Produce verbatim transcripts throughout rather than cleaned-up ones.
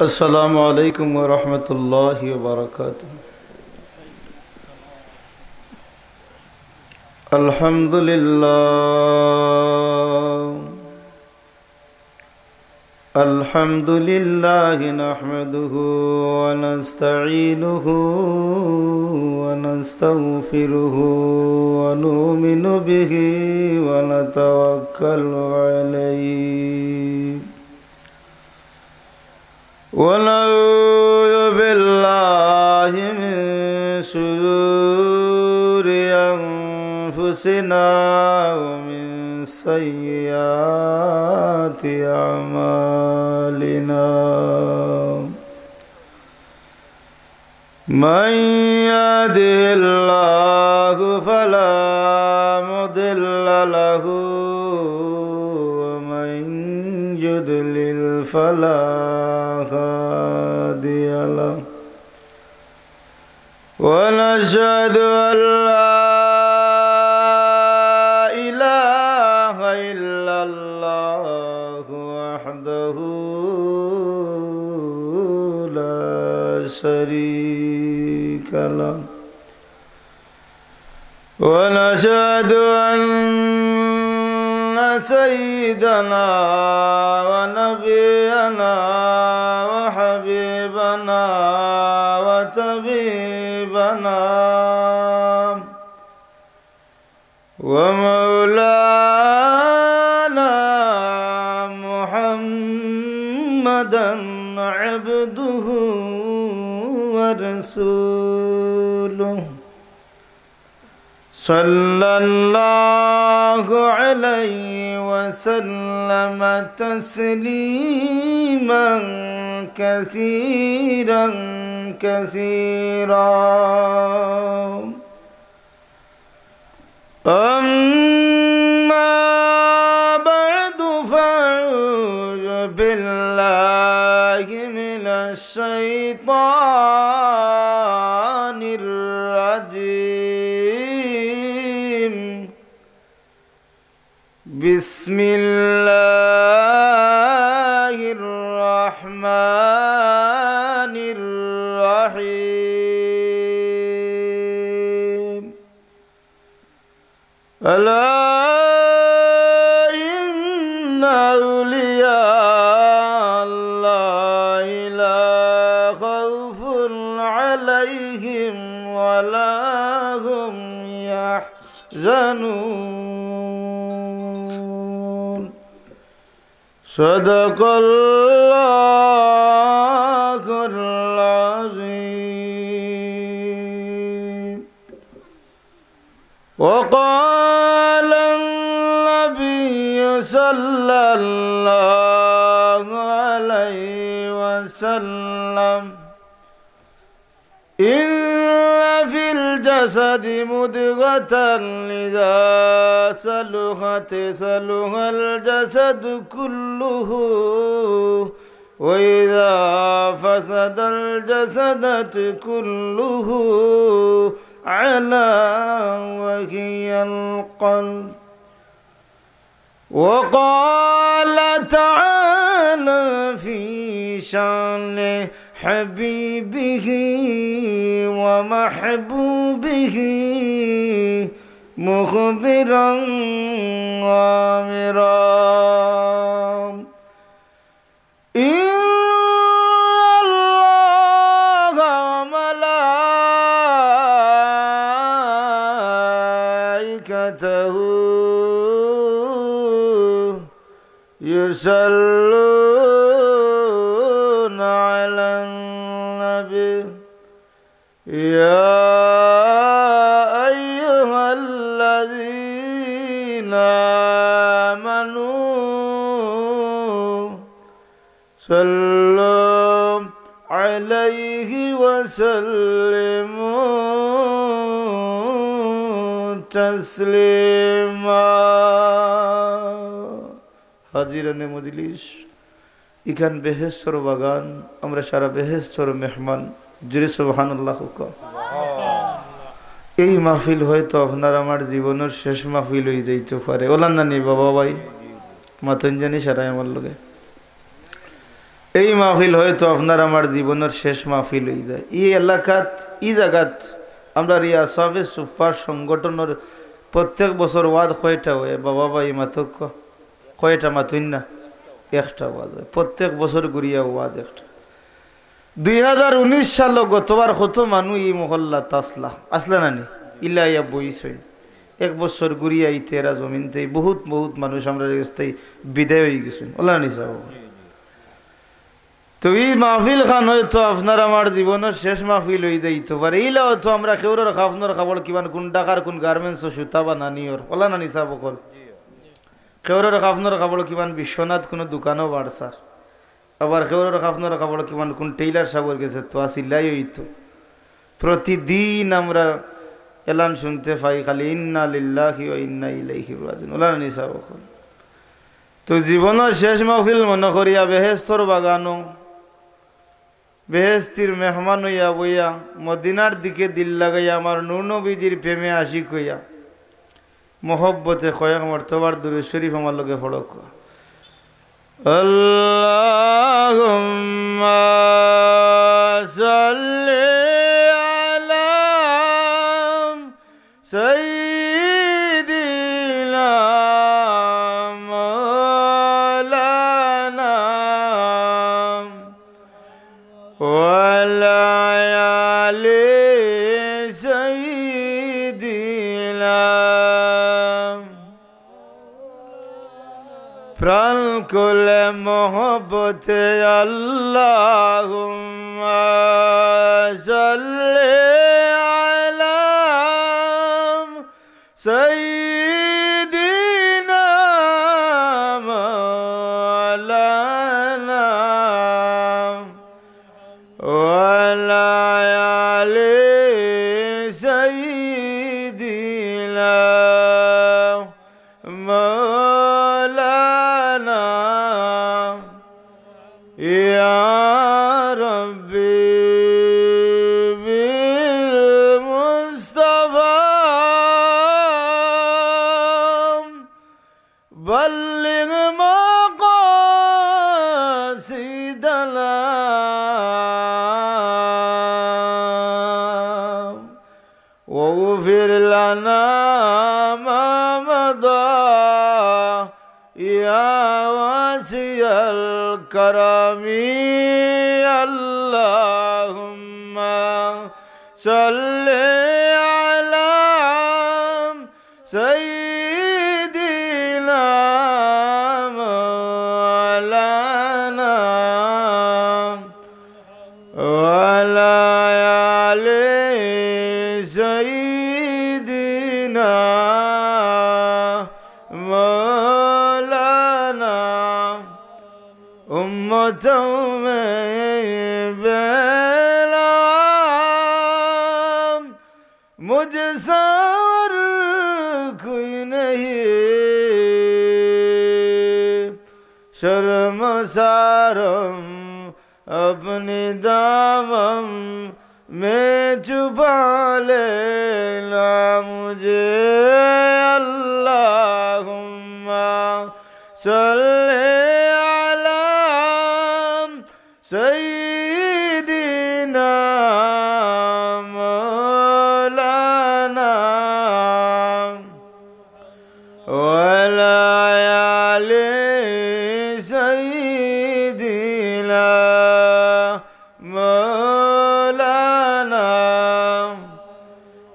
السلام عليكم ورحمة الله وبركاته. الحمد لله. الحمد لله نحمده ونستعينه ونستغفره ونؤمن به ونتوكل عليه. ونعوذ بالله من شرور أنفسنا ومن سيئات أعمالنا. من يهده الله فلا مضل له ومن يضلل فلا هادي له. ونشهد أن لا إله إلا الله وحده لا شريك له. ونشهد أن سيدنا ونبينا وحبيبنا وطبيبنا ومولانا محمدا عبده ورسوله، صلى الله عليه وسلم تسليما كثيرا كثيرا. أما بعد، فأعوذ بالله من الشيطان الرجيم. بسم الله الرحمن الرحيم. ألا إن أولياء الله لا خوف عليهم ولا هم يحزنون. صدق الله العظيم. وقال النبي صلى الله عليه وسلم: إن في الجسد مضغة إذا صلحت صلح الجسد كله وإذا فسد الجسد كله على وهي القلب. وقال تعالى في شأن حبيبه ومحبوبه مخبرا وآمرا: إن الله وملائكته يصلون على النبي، يا أيها الذين آمنوا صلوا عليه وسلموا تسليما. হাজিরানে মজলিস, ইখান বেহেশতর বাগান, আমরা সারা বেহেশতর মেহমান। জোরে সুবহানাল্লাহ কউক্কা। এই মাহফিল হয়তো আপনার আমার জীবনর শেষ মাহফিল অইযাইতো পারে। অলা না নি বাবা ভাই? মাতইন জানি সারায় আমার লগে। এই মাহফিল হয়তো আপনার আমার জীবনর শেষ মাহফিল অইযায়। ই এলাকাত, ই জাগাত আমরার ই আসহাবে সুফফার সংগঠনর প্রত্যেক বছর ওয়াজ কয়টা অয়? বাবা ভাই মাতউক্কা, কয়টা মাতইন না? একটা ওয়াজ অয়। প্রত্যেক বছর ঘুরিয়া ওয়াজ একটা। দুই হাজার উনিশ সালো গতবার কত মানুষ ই মহল্লাত আছলা, আছলা না নি? ইলা আইয়া বইছইন। এক বছর ঘুরিয়া ইতে এরা জমিন থাকি বহুত বহুত মানুষ আমরার গেছ থাকি বিদায় অইগেছইন। অলা না নি সাব? তো ই মাহফিল খান হয়তো আপনার আমার জীবনর শেষ মাহফিল অইযাইতো পারে। ইলা হয়তো আমরা কেউরর খাফনর কাপড় কিমান কুন ঢাকার কুন গার্মেন্টসো সুতা বানানি অর, অলা না নি সাব অকল? কেউরর খাফনর কাপড় কিমান বিশ্বনাথ কুনু দোকানো বারছার, আবার কেউরর খাফনর কাপড় কিমান কুন টেইলার সাবর গেছে তো সিলাই অইতো। প্রতিদিন আমরা এলান শুনতে পাই খালি, "ইন্না লিল্লাহি ওয়া ইন্না ইলাইহি রাজিউন।" অলা না নি সাব অকল? তো জীবনর শেষ মাহফিল মনো করিয়া বেহেস্তর বাগানো বেহেস্তির মেহমান অইয়া বইয়া, মদিনার দিকে দিল লাগাইয়া, আমার নূর নবীজির প্রেমে আশিক অইয়া, মহব্বতে কয়েক মর্তবার দুরূদ শরীফ আমার লগে পড়উক্কা। اللهم صل على سيدنا مولانا وعلى آل سيدنا। প্রাণ খুলে মহব্বতে اللهم صل على سيدنا مولانا وعلى آل سيدنا مولانا। يا ربي بالمصطفى بلغ مقاصدنا واغفر لنا ما مضى يا واسع الكرم. اللهم صل على سيدنا مولانا وعلى آل سيدنا مولانا۔ امتوں میں بے لام مجھ سا اور کوئی نہیں، شرمسارم اپنے دامن میں چھپا لینا مجھے۔ اللهم صل على سيدنا مولانا وعلى آل سيدنا مولانا۔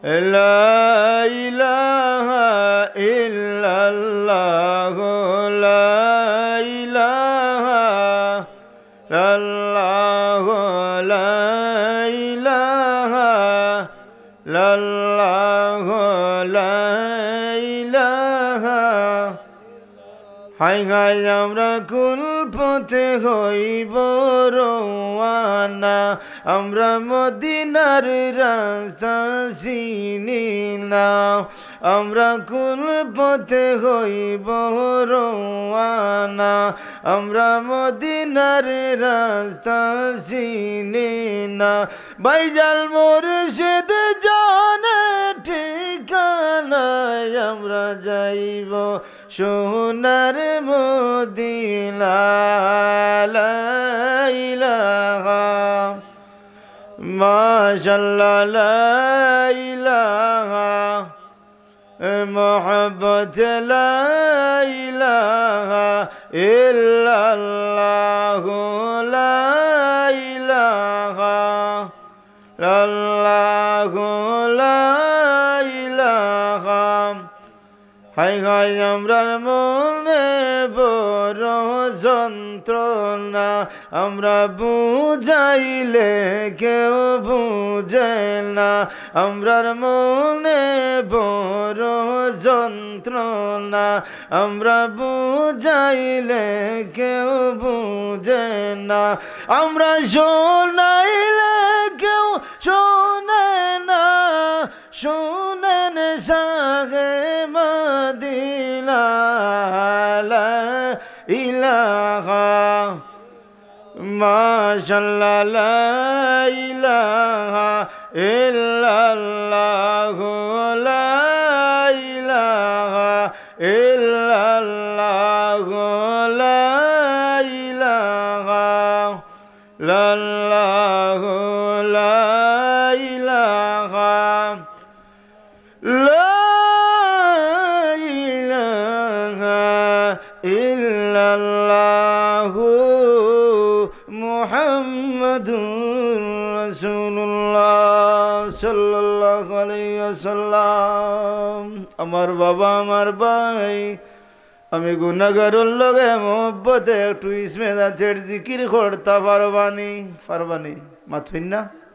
لا إله إلا الله، لا إله إلا الله، لا إله إلا الله، لا إله। হায় হায়, আমরা কোন পথে হইব রওয়ানা, আমরা মদিনার রাস্তা চিনি না। আমরা কোন পথে হইব রওয়ানা, আমরা মদিনার রাস্তা চিনি না। ভাইজান মুর্শিদ জানে ঠিকানা, আমরা যাইব সোনার মদিনা। লা মাশাআল্লাহ, লা ইলাহা, এ মোহাব্বত, লা ইলাহা ইল্লাল্লাহু, লা ইলাহা ইল্লাল্লাহু, লা ইলাহা। হায় হায়, আমরার মনে বড় যন্ত্রণা, আমরা বুঝাইলে কেউ বুঝে না। আমরার মনে বড় যন্ত্রণা, আমরা বুঝাইলে কেউ বুঝে না। আমরা শোনাইলে কেউ শোনে না। শুনেন শাহে মদিনা, লা ইলাহা, মাশাআল্লাহ, লা ইলাহা ইল্লাল্লাহু, লা ইলাহা ইল্লাল্লাহু, লা ইলাহা ইল্লাল্লাহু, লা ইলাহা, লা ইলাহা ইল্লাল্লাহু মুহাম্মাদুর রাসূলুল্লাহ সাল্লাল্লাহু আলাইহি ওয়াসাল্লাম। আমার বাবা, আমার ভাই, আমি গুনাহগারর লগে মহব্বতে একটু ইসমে জাতের জিকির করতা পারবানি? পারবানি? মাতইন না?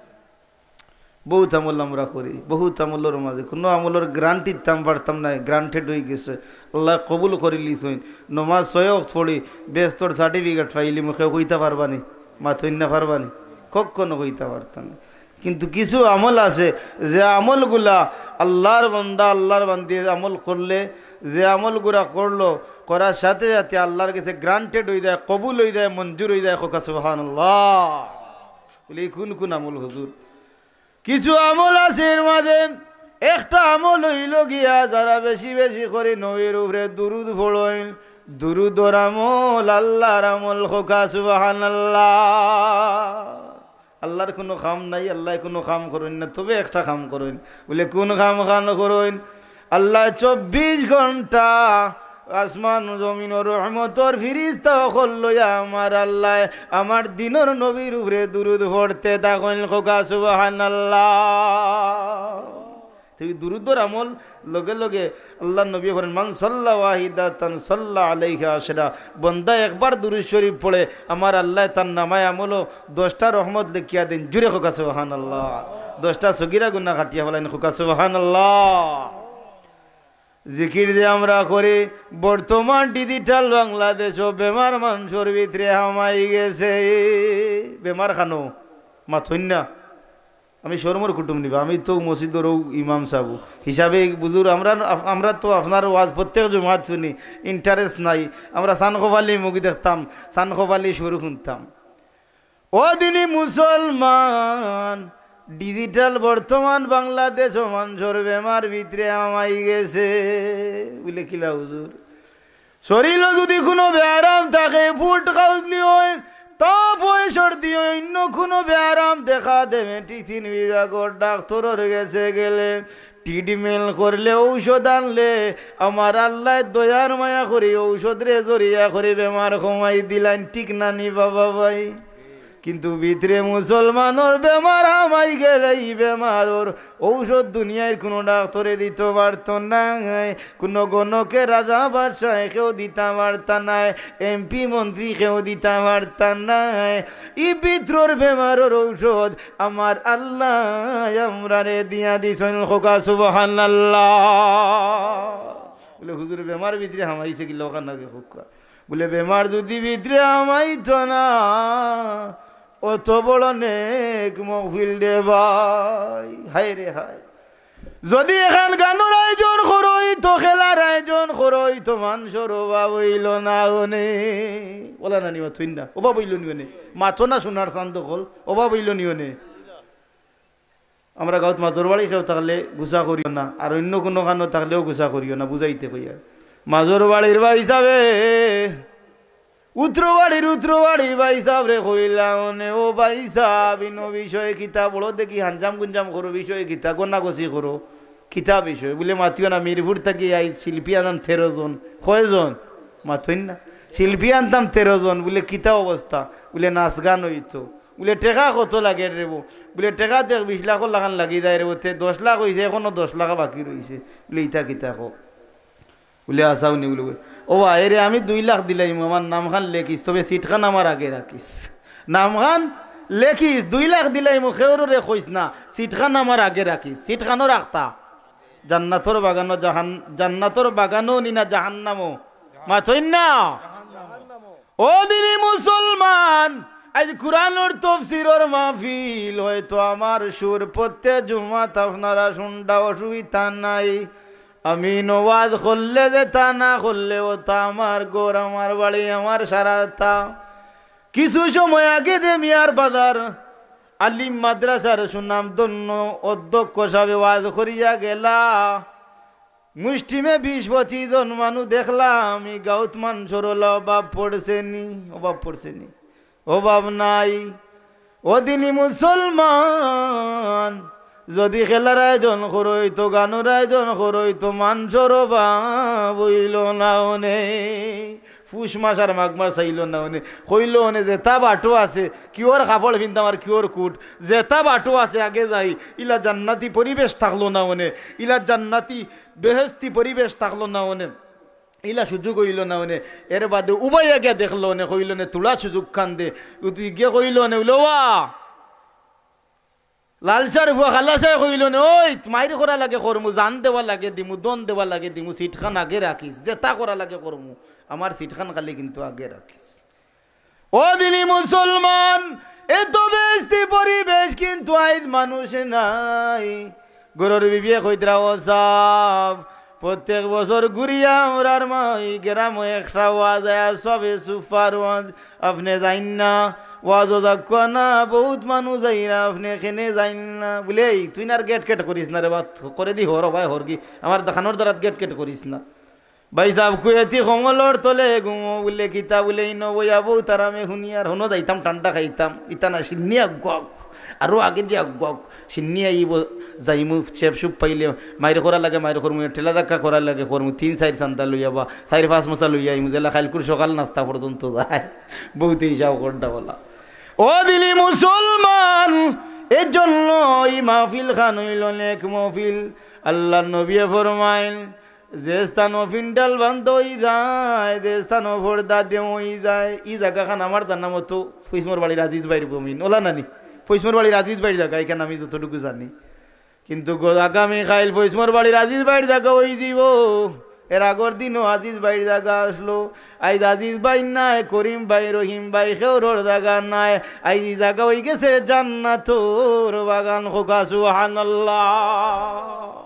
বহুত আমল আমরা করি, বহুত আমলর মাঝে কুনু আমলর গ্যারান্টি দিতাম পারতাম না, গ্যারান্টেড অইগেছে, আল্লায় কবুল করিলিছইন। নমাজ ছয় ওয়াক্ত পড়ি, বেহেস্তর সার্টিফিকেট পাইলিমু, কেউ কইতা পারবানি? মাতইন না, পারবানি? কখনো কইতা পারতাম না। কিন্তু কিছু আমল আছে, যে আমলগুলা আল্লার বান্দা, আল্লার বান্দি আমল করলে, যে আমলগুলা করলো, করার সাথে সাথে আল্লার গেছে গ্যারান্টেড অই যায়, কবুল অই যায়, মঞ্জুর অই যায়। কউক্কা সুবহানাল্লাহ। বলি, "কুন কুন আমল হুজুর?" কিছু আমল আছে এর মাঝে, একটা আমল অইলো গিয়া, যারা বেশি বেশি করি নবীর উপরে দুরুদ পড়ইন, দুরুদর আমল, আল্লার আমল। কউক্কা সুবহানাল্লাহ। আল্লার কুনু কাম নাই, আল্লায় কুনু কাম করইন না, তবে একটা কাম করইন। বলে, "কুন কাম খান করইন?" আল্লায় চব্বিশ ঘন্টা আসমান জমিনর রহমতর ফিরিস্তা অকল লইয়া আমার আল্লায় আমার দিনর নবীর উপরে দুরুদ পড়তে থাকইন। কউক্কা সুবহানাল্লাহ। তে দুরুদর আমল লগে লগে আল্লার নবী কইন, "মান সাল্লা ওয়াহিদাতান সাল্লা আলাইহি আশরা।" বন্দা একবার দুরুদ শরীফ পড়ে, আমার আল্লায় তার নামায় আমলো দশটা রহমত লেখিয়া দেইন। জুরে কউক্কা সুবহানাল্লাহ। দশটা সগিরা গুনা কাটিয়া ফালাইন। কউক্কা সুবহানাল্লাহ। জিকির যে আমরা করি, বর্তমান ডিজিটাল বাংলাদেশো বেমার মানষর ভিতরে হামাই গেছে। বেমার খানো মাতইন না। আমি শরমর কুটুম নিবা, আমি তো মসজিদর অউ ইমাম সাব হিসাবে বুজুর, আমরা, আমরা তো আপনার ওয়াজ প্রত্যেক জুমাত হুনি, ইন্টারেস্ট নাই। আমরা চান কপালি মুখ দেখতাম, চান কপালি সুর হুনতাম। ও দিনি মুসলমান, ডিজিটাল বর্তমান বাংলাদেশো মানষর বেমার ভিতরে হামাই গেছে। বলে, "কিলা হুজুর?" শরীরো যুদি কুনু বেয়ারাম থাকে, ফুট খাউজলি অয়, তাপ অয়, সর্দি অয়, অইন্য কুনু বেয়ারাম দেখা দে, মেডিসিন বিভাগর ডাক্তরর গেছে গেলে, ট্রিটমেন্ট করলে, ঔষধ আনলে, আমার আল্লায় দয়ার মায়া করি ঔষধরে জরিয়া করি বেমার কমাই দিলাইন, ঠিক না নি বাবা ভাই? কিন্তু ভিতরে মুসলমানর বেমার হামাই গেলে ই বেমারর ঔষধ দুনিয়ার কুনু ডাক্তরে দিতো পারতো নায়, কুনু গণকে রাজা বাদশায় কেউ দিতা পারতা নায়, এমপি মন্ত্রী কেউ দিতা পারতা নায়। ই ভিতরর বেমারর ঔষধ আমার আল্লায় আমরারে দিয়া দিছইন। কউক্কা সুবহানাল্লাহ। বলে, "হুজুর, বেমার ভিতরে হামাইছে কিলা, অখান আগে কউক্কা।" বলে, "বেমার যুদি ভিতরে হামাইতো না, অত বড় নেক মহফিল রে ভাই, হায় রে হায়। যুদি এখান গানর আয়োজন করইতো, খেলার আয়োজন করইতো, মানষর অভাব অইলো না অনে।" বলা না নি, মাতইন না, অভাব অইলো নি অনে? মাতো না সোনার চান্দ অকল, অভাব অইলো নি অনে? আমরা গাউত মাজর বাড়ি কেউ থাকলে গুসা করিও না, আর অইন্য কুনু খানো থাকলেও গুসা করিও না, বুঝাইতে কইয়ার। মাজর বাড়ির ভাই হিসাবে উত্তরবাড়ির উত্তরবাড়ি ভাইসাবরে কইলা অনে, "ও ভাইসাব, ইনো বিষয়ে কিতা বড় দেখি হানজাম গুঞ্জাম করো, বিষয়ে কিতা গনাগসি করো, কিতা বিষয়?" বুলে, "মাতিও না, মিরপুর থাকি আইজ শিল্পী আনতাম তেরো জন।" "কয়জন?" "মাতইন না।" "শিল্পী আনতাম তেরো জন।" বুলে, "কিতা অবস্থা?" বুলে, "নাচ গান অইতো।" বুলে, "টেকা কত লাগে রেবো?" বুলে, "টেকা তো এক বিশ লাখর লাখান লাগি যায় রেবো, তে দশ লাখ অইছে, এখনো দশ লাখ বাকি রইছে।" বুলে, "ইতা কিতা কও?" বুলে, "আচ্ছা, উনি বুলে, ও বা, এরে আমি দুই লাখ দিলাইমু, আমার নামখান লেখিস, তবে সিটখান আমার আগে রাখিস। নামখান লেখিস, দুই লাখ দিলাইমু, কেউররে কইস না, সিটখান আমার আগে রাখিস।" সিটখানও রাখতা। জান্নাতর বাগানও জাহান-, জান্নাতর বাগানও নি না জাহান্নামও? মাতইন না। ও দিনি মুসলমান, আইজ কুরআনর তফসিরর মাহফিল, হয়তো আমার সুর প্রত্যেক জুমাত আপনারা শুনতা, অসুবিধা নাই। আমি নওয়াজ করলে যেতা, না করলে অতা, আমার ঘর, আমার বাড়ি, আমার সারাতা। কিছু সময় আগে দে মিয়ার বাজার আলিম মাদ্রাসার সুনামধন্য অধ্যক্ষ সাবে ওয়াজ করিয়া গেলা। মুষ্টিমে বিশ পঁচিশ জন মানুষ দেখলাম, ই গাউত মানষর অলা অভাব পড়ছে নি, অভাব পড়ছে নি, অভাব নাই। ও দিনি মুসলমান, যদি খেলার আয়োজন করইতো, গানর আয়োজন করইতো, মানষর অভাব অইলো না অনে। পুষ মাস আর মাঘ মাস আইলো না অনে। কইলো অনে, "যেতা বাটো আছে, কিওর কাপড় পিনতাম আর কিওর কুট, যেতা বাটো আছে আগে যাই।" ইলা জান্নাতি পরিবেশ থাকলো না অনে, ইলা জান্নাতি বেহেস্তি পরিবেশ থাকলো না অনে, ইলা সুযোগ অইলো না অনে। এর বাদে উবাইয়া গিয়া দেখলো অনে, কইলো অনে, "তুলা সুযোগ খান দে।" উতি গিয়া কইলো অনে, উলো, "ওয়া, লালসার ফুয়া খালাসায় কইলো অনে, ওই, মাইর করা লাগে করমু, জান দেওয়া লাগে দিমু, দন দেওয়া লাগে দিমু, সিটখান আগে রাখিস, যেতা করা লাগে করমু, আমার সিটখান খালি কিন্তু আগে রাখিস।" ও দিনি মুসলমান, এত বেহেস্তি পরিবেশ, কিন্তু আইজ মানুষ নাই। ঘরর বিবিয়ে কইতরা, "ও সাব, প্রত্যেক বছর ঘুরিয়া আমরার মা-, ই গ্রামো একটা ওয়াজ আয়, সবে সুপার ওয়াজ, আপনে যাইন না, ওয়াজও যাক্কা না, বহুত মানুষ যাইরা, আপনে কেনে যাইন না?" বুলে, "এই, তুই না আর গেট কেট করিস না রে বা, করে দি হর, ভাই হর কি, আমার দোকানর দ্বারাত গেট কেট করিস না।" ভাইসাব, কুয়েতি কমলর তলে ঘুমো বুলে, কিতা বুলে, ইনো বইয়া বউত আরামে হুনিয়ার, হনো যাইতাম, ঠান্ডা খাইতাম, ইতা না, সিন্নি আগুয়াক, আরো আগে দি আগুয়াক, সিন্নি আইবো, যাইমু, চেপ সুপ পাইলে, মাইর করা লাগে, মাইর করমু, ঠেলা ধাক্কা করা লাগে, করমু, তিন চাইর চান্দা লইয়া বা চাইর পাঁচ মশা লইয়া আইমু, যেলা খাইলকুর সকাল নাস্তা পর্যন্ত যায়, বউতে হিসাব করডা বলা। ও দিনি মুসলমান, এর জন্য ই মাহফিল খান অইলো নেক মাহফিল। আল্লার নবিয়ে ফরমাইন, যে স্থানো পিন্ডাল বান্ধ অই যায়, যে স্থানো পর্দা দেও অই যায়, ই জাগাখান আমার জানা মতো ফইসমর বাড়ির আজিজ ভাইর জমিন, অলা নানি? ফইসমর বাড়ির আজিজ ভাইর জাগা, ইখান আমি যতটুকু জানি। কিন্তু গ-, আগামী কাইল ফইসমর বাড়ির আজিজ ভাইর জাগা অই যিবো। এর আগর দিনও আজিজ ভাইর জাগা আছলো, আইজ আজিজ ভাই নাই, করিম ভাই, রহিম ভাই, কেউরর জাগা নাই। আইজ ই জাগা অই গেছে জান্নাতর বাগান। কউক্কা সুবহানাল্লাহ।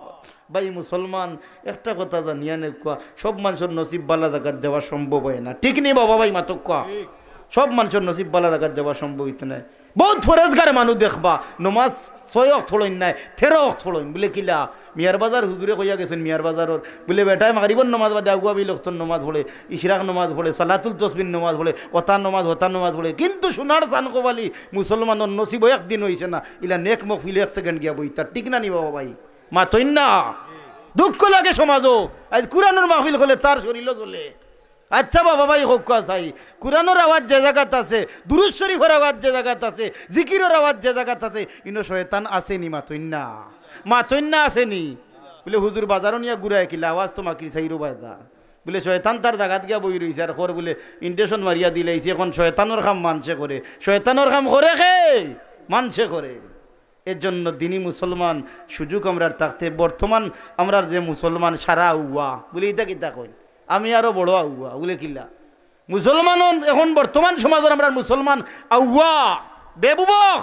ভাই মুসলমান, একটা কথা জানিয়া নেউক্কা, সব মানষর নসিব বালা জাগাত যাওয়া সম্ভব অয় না, ঠিক নি বাবা? ভাই মাতউক্কা, ঠিক। সব মানষর নসিব বালা জাগাত যাওয়া সম্ভব অইতো নায়। বউত ফরেজগার মানুষ দেখবা, নমাজ ছয় অক্ত পড়ইন নায়, তেরো অক্ত পড়ইন। বুলে, "কিলা?" মিয়ার বাজার হুজুরে কইয়া গেছইন, মিয়ার বাজারর। বুলে, "বেটায় মাগরিবর নমাজ বাদে আগুয়া বিল অক্তর নমাজ পড়ে, ইশরাক নমাজ পড়ে, সালাতুল তসবির নমাজ পড়ে, অতা নমাজ, হতা নমাজ পড়ে, কিন্তু সোনার চান কবালি মুসলমানর নসিব একদিন অইছে না, ইলা নেক মহফিল এক সেকেন্ড গিয়া বইতা।" ঠিক না নি বাবা ভাই? মাতইন না। দুঃখ লাগে সমাজও। আইজ কুরআনর মাহফিল করলে তার শরীরও জ্বলে। আচ্ছা বাবা ভাই, কউক্কা চাই, কুরআনর আওয়াজ যে জাগাত আছে, দুরূদ শরীফর আওয়াজ যে জাগাত আছে, জিকিরর আওয়াজ যে জাগাত আছে, ইনো শয়তান আছে নি? মাতইন না। মাতইন না, আছে নি? বুলে, "হুজুর, বাজারো নিয়া ঘুরায় কিলা, আওয়াজ তো মাকির চাইরো বায়দা।" বুলে, "শয়তান তার জাগাত গিয়া বই রইছে, আর কর বুলে, ইন্ডেকশন মারিয়া দিলাইছে, এখন শয়তানর কাম মানষে করে।" শয়তানর কাম করে কে? মানষে করে। এর জন্য দিনি মুসলমান সুযোগ আমরার থাকতে, বর্তমান আমরার যে মুসলমান সারা আউয়া, বুলে, "ইতা কিতা কইন? আমি আরো বড় আউয়া।" বুলে, "কিলা?" মুসলমান অন-, এখন বর্তমান সমাজর আমরার মুসলমান আউয়া, বেবুবক।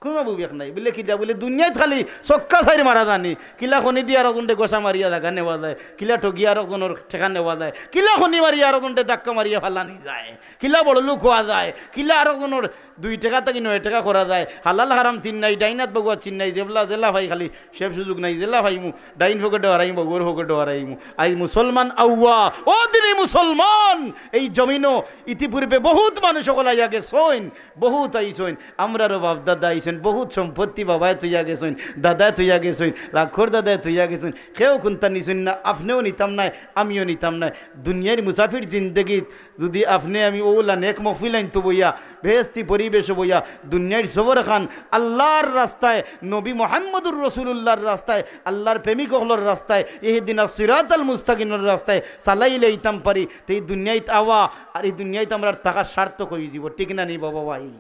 কুনু বিবেক নাই। বুলে কিতা? বুলে দুনিয়াত খালি ছক্কা চাইর মারা জানি, কিলা খনি দি আরকজনরে ঘষা মারিয়া জাগা নেওয়া যায়, কিলা ঠগিয়া আরকজনর টেকা নেওয়া যায়, কিলা খনি মারিয়া আরকজনরে ধাক্কা মারিয়া ফালানি যায়, কিলা বড়লোক অওয়া যায়, কিলা আরকজনর দুই টেকা থাকি নয় টেকা করা যায়। হালাল হারাম চিন নাই, ডাইন আত বাউ আত চিন নাই, যেবলা যেলা পাই খালি সেব সুযোগ নাই, যেলা পাইমু ডাইন পকেটো হারাইমু, বাউর পকেটো হারাইমু। আইজ মুসলমান আউয়া, ও দিনি মুসলমান, এই জমিনো ইতিপূর্বে বহুত মানুষ অকল আইয়া গেছইন, বহুত আইছইন, আমরারও বাপ-দাদা আইছইন, বহুত সম্পত্তি বাবায় থইয়া গেছইন, দাদায় থইয়া গেছইন, লাখর দাদায় থইয়া গেছইন, কেউ কুন্তা নিছইন না, আপনেও নিতাম নায়, আমিও নিতাম নায়। দুনিয়ার মুসাফির জিন্দেগিত যুদি আপনে আমি অউলা নেক মহফিলাইন্তো বইয়া, বেহেস্তি পরিবেশো বইয়া, দুনিয়ার সফরখান আল্লার রাস্তায়, নবী মুহাম্মদুর রাসূলুল্লাহর রাস্তায়, আল্লার প্রেমিক অকলর রাস্তায়, ইহদিনাস সিরাতাল মুস্তাকিমর রাস্তায় চালাইলাইতাম পারি, তে ই দুনিয়াত আওয়া আর ই দুনিয়াত আমরার থাকা সার্থক অইযিবো, ঠিক না নি বাবা ভাই?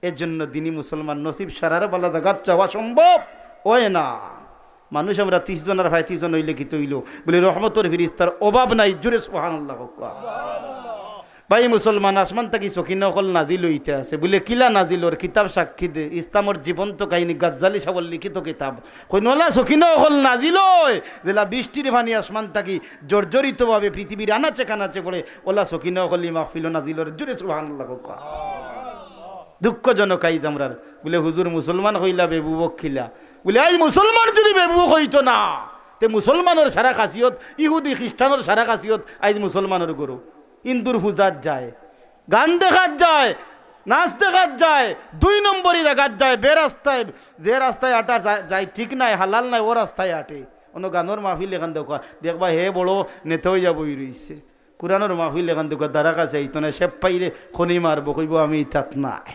এর জন্য দিনি মুসলমান নসিব সারার বালা জাগাত যাওয়া সম্ভব অয় না। মানুষ আমরা ত্রিশ জন আর পঁয়ত্রিশ জন অইলে কিতা অইলো? বুলে রহমতর ফিরিস্তার অভাব নাই, জোরে সুবহানাল্লাহ কউক্কা। ভাই মুসলমান, আসমান থাকি সকিনা অকল নাজিল অইতে আছে। বুলে কিলা নাজিল অর? কিতাব সাক্ষী দে, ইসলামর জীবন্ত কাহিনী, গাজ্জালী সাবর লিখিত কিতাব। কইন অলা সকিনা অকল নাজিল অয়, যেলা বৃষ্টির পানি আসমান থাকি জর্জরিতভাবে পৃথিবীর আনাচে কানাচে পড়ে, অলা সকিনা অকল ই মাহফিলো নাজিল অর। জোরে সুবহানাল্লাহ কউক্কা। দুঃখজনক আইজ আমরার। বুলে হুজুর মুসলমান কইলা বেবুবক কিলা? বুলে আইজ মুসলমান যুদি বেবুবক অইতো না, তে মুসলমানর সারা খাসিয়ত, ইহুদি খ্রিস্টানর সারা খাসিয়ত আইজ মুসলমানর ঘরো। হিন্দুর পূজাত যায়, গান দেখাত যায়, নাচ দেখাত যায়, দুই নম্বরি জাগাত যায়, বেরাস্তায়, যে রাস্তায় আটা যায়, যায় ঠিক নায়, হালাল নায়, অউ রাস্তায় আটে। অনো গানর মাহফিল এখান দেখবা, দেখবা হে বড় নেতা অইয়া বই রইছে। কুরআনর মাহফিল এখান দেখবা, দ্বারা কাছে আইতো না, সেব পাইলে খনি মারবো, কইবো আমি ইতাত নাই।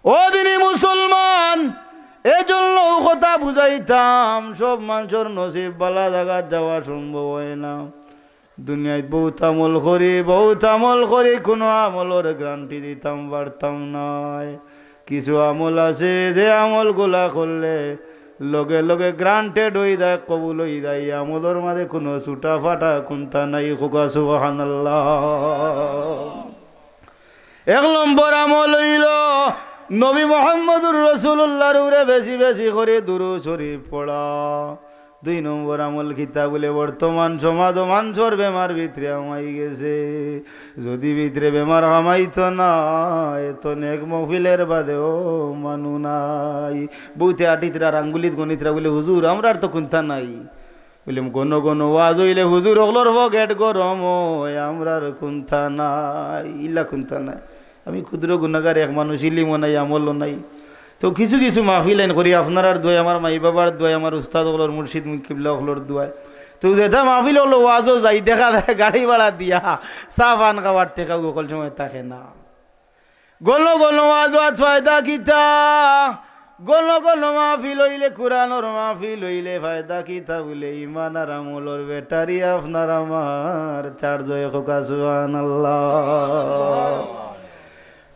ও দিনি মুসলমান, এজন্য অউ কথা বুঝাইতাম, সব মানষর নসিব বালা জাগাত যাওয়া সম্ভব অয় না। দুনিয়াত বহুত আমল করি, বহুত আমল করি, কুনু আমলর গ্যারান্টি দিতাম পারতাম নায়। কিছু আমল আছে, যে আমলগুলা করলে লগে লগে গ্রান্টেড অই যায়, কবুল অই যায়। ই আমলর মাঝে কুনু ছুটা ফাটা কুন্তা নাই। কউক্কা সুবহানাল্লাহ। এক নম্বর আমল অইলো নবী মুহাম্মদুর রাসূলুল্লাহর উপরে বেশি বেশি করি দুরূদ শরীফ পড়া। দুই নম্বর আমল কিতা? বুলে বর্তমান সমাজো মানষর বেমার ভিতরে হামাই গেছে। যুদি ভিতরে বেমার হামাইতো না, এত নেক মহফিলর বাদেও মানু নাই। বউতে আটিতরা, আঙ্গুলিত গনিতরা, বুলে হুজুর আমরার তো কুন্তা নাই। বুলে ঘন ঘন ওয়াজ অইলে হুজুর অকলর পকেট গরম অয়, আমরার কুন্তা নাই, ইলা কুন্তা নাই। আমি ক্ষুদ্র গুনাগার এক মানুষ, ইলিমও নাই, আমলও নাই। তো কিছু কিছু মাহফিল আইন করি আপনারার দোয়ায়, আমার মাই বাবার দোয়ায়, আমার উস্তাদ অকলর, মুর্শিদ কিবলা অকলর দোয়ায়। তো যেতা মাহফিল অকলো ওয়াজও যাই, দেখা যায় গাড়ি ভাড়া দিয়া চা পান খাওয়ার টেকা অকল সময় থাকে না। ঘন ঘন ওয়াজ অওয়াত ফায়দা কিতা? ঘন ঘন মাহফিল অইলে, কুরআনর মাহফিল অইলে ফায়দা কিতা? বুলে ইমান আর আমলর ব্যাটারি আপনার আমার চার্জ অয়। কউক্কা সুবহানাল্লাহ।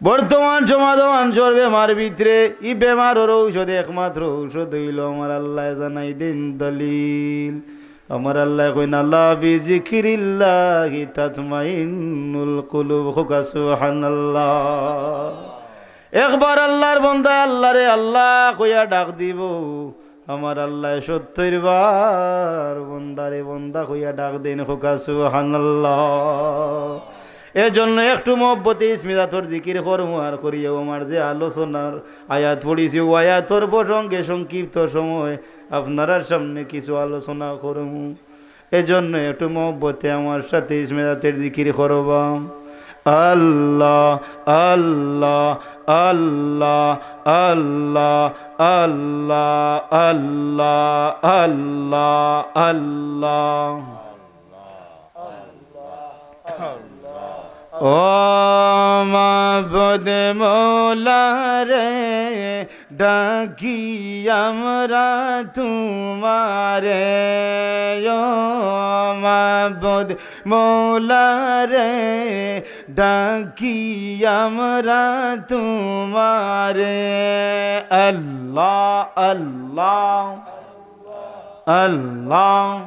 বর্তমান সমাজো মানষর বেমার ভিতরে, ই বেমারর ঔষধ, একমাত্র ঔষধ অইলো আমার আল্লায় জানাই দেইন দলিল। আমার আল্লায় কইন, "আলা বিযিকরিল্লাহি তাতমাইন্নুল কুলুব।" কউক্কা সুবহানাল্লাহ। একবার আল্লার বন্দায় আল্লারে আল্লা কইয়া ডাক দিবো, আমার আল্লায় সত্তইর বার বন্দারে বন্দা কইয়া ডাক দেইন। কউক্কা সুবহানাল্লাহ। এজন্য একটু মহব্বতে ইসমি জাতর জিকির করমু আর করিয়াও আমার যে আলোচনার আয়াত পড়িছি, অউ আয়াতর প্রসঙ্গে সংক্ষিপ্ত সময় আপনারার সামনে কিছু আলোচনা করমু। এজন্য একটু মহব্বতে আমার সাথে ইসমি জাতের জিকির করবা। আল্লাহ, আল্লাহ, আল্লাহ, আল্লাহ, আল্লাহ, আল্লাহ, আল্লাহ, আল্লাহ। ও মাবুদ মৌলা রে, ডাকি আমরা তোমারে, ও মাবুদ মৌলা রে, ডাকি আমরা তোমারে। আল্লাহ, আল্লাহ, আল্লাহ।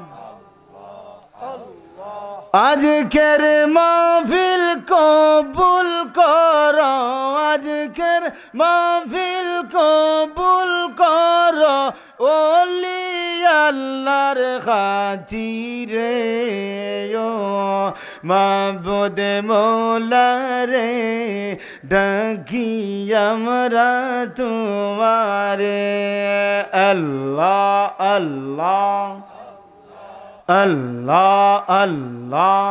আজকের মাহফিল কবুল করো, আজকের মাহফিল কবুল করো অলি আল্লাহর খাতিরে, ও মাবুদ মৌলারে, ডাকি আমরা তোমারে। আল্লাহ, আল্লাহ, আল্লাহ, আল্লাহ।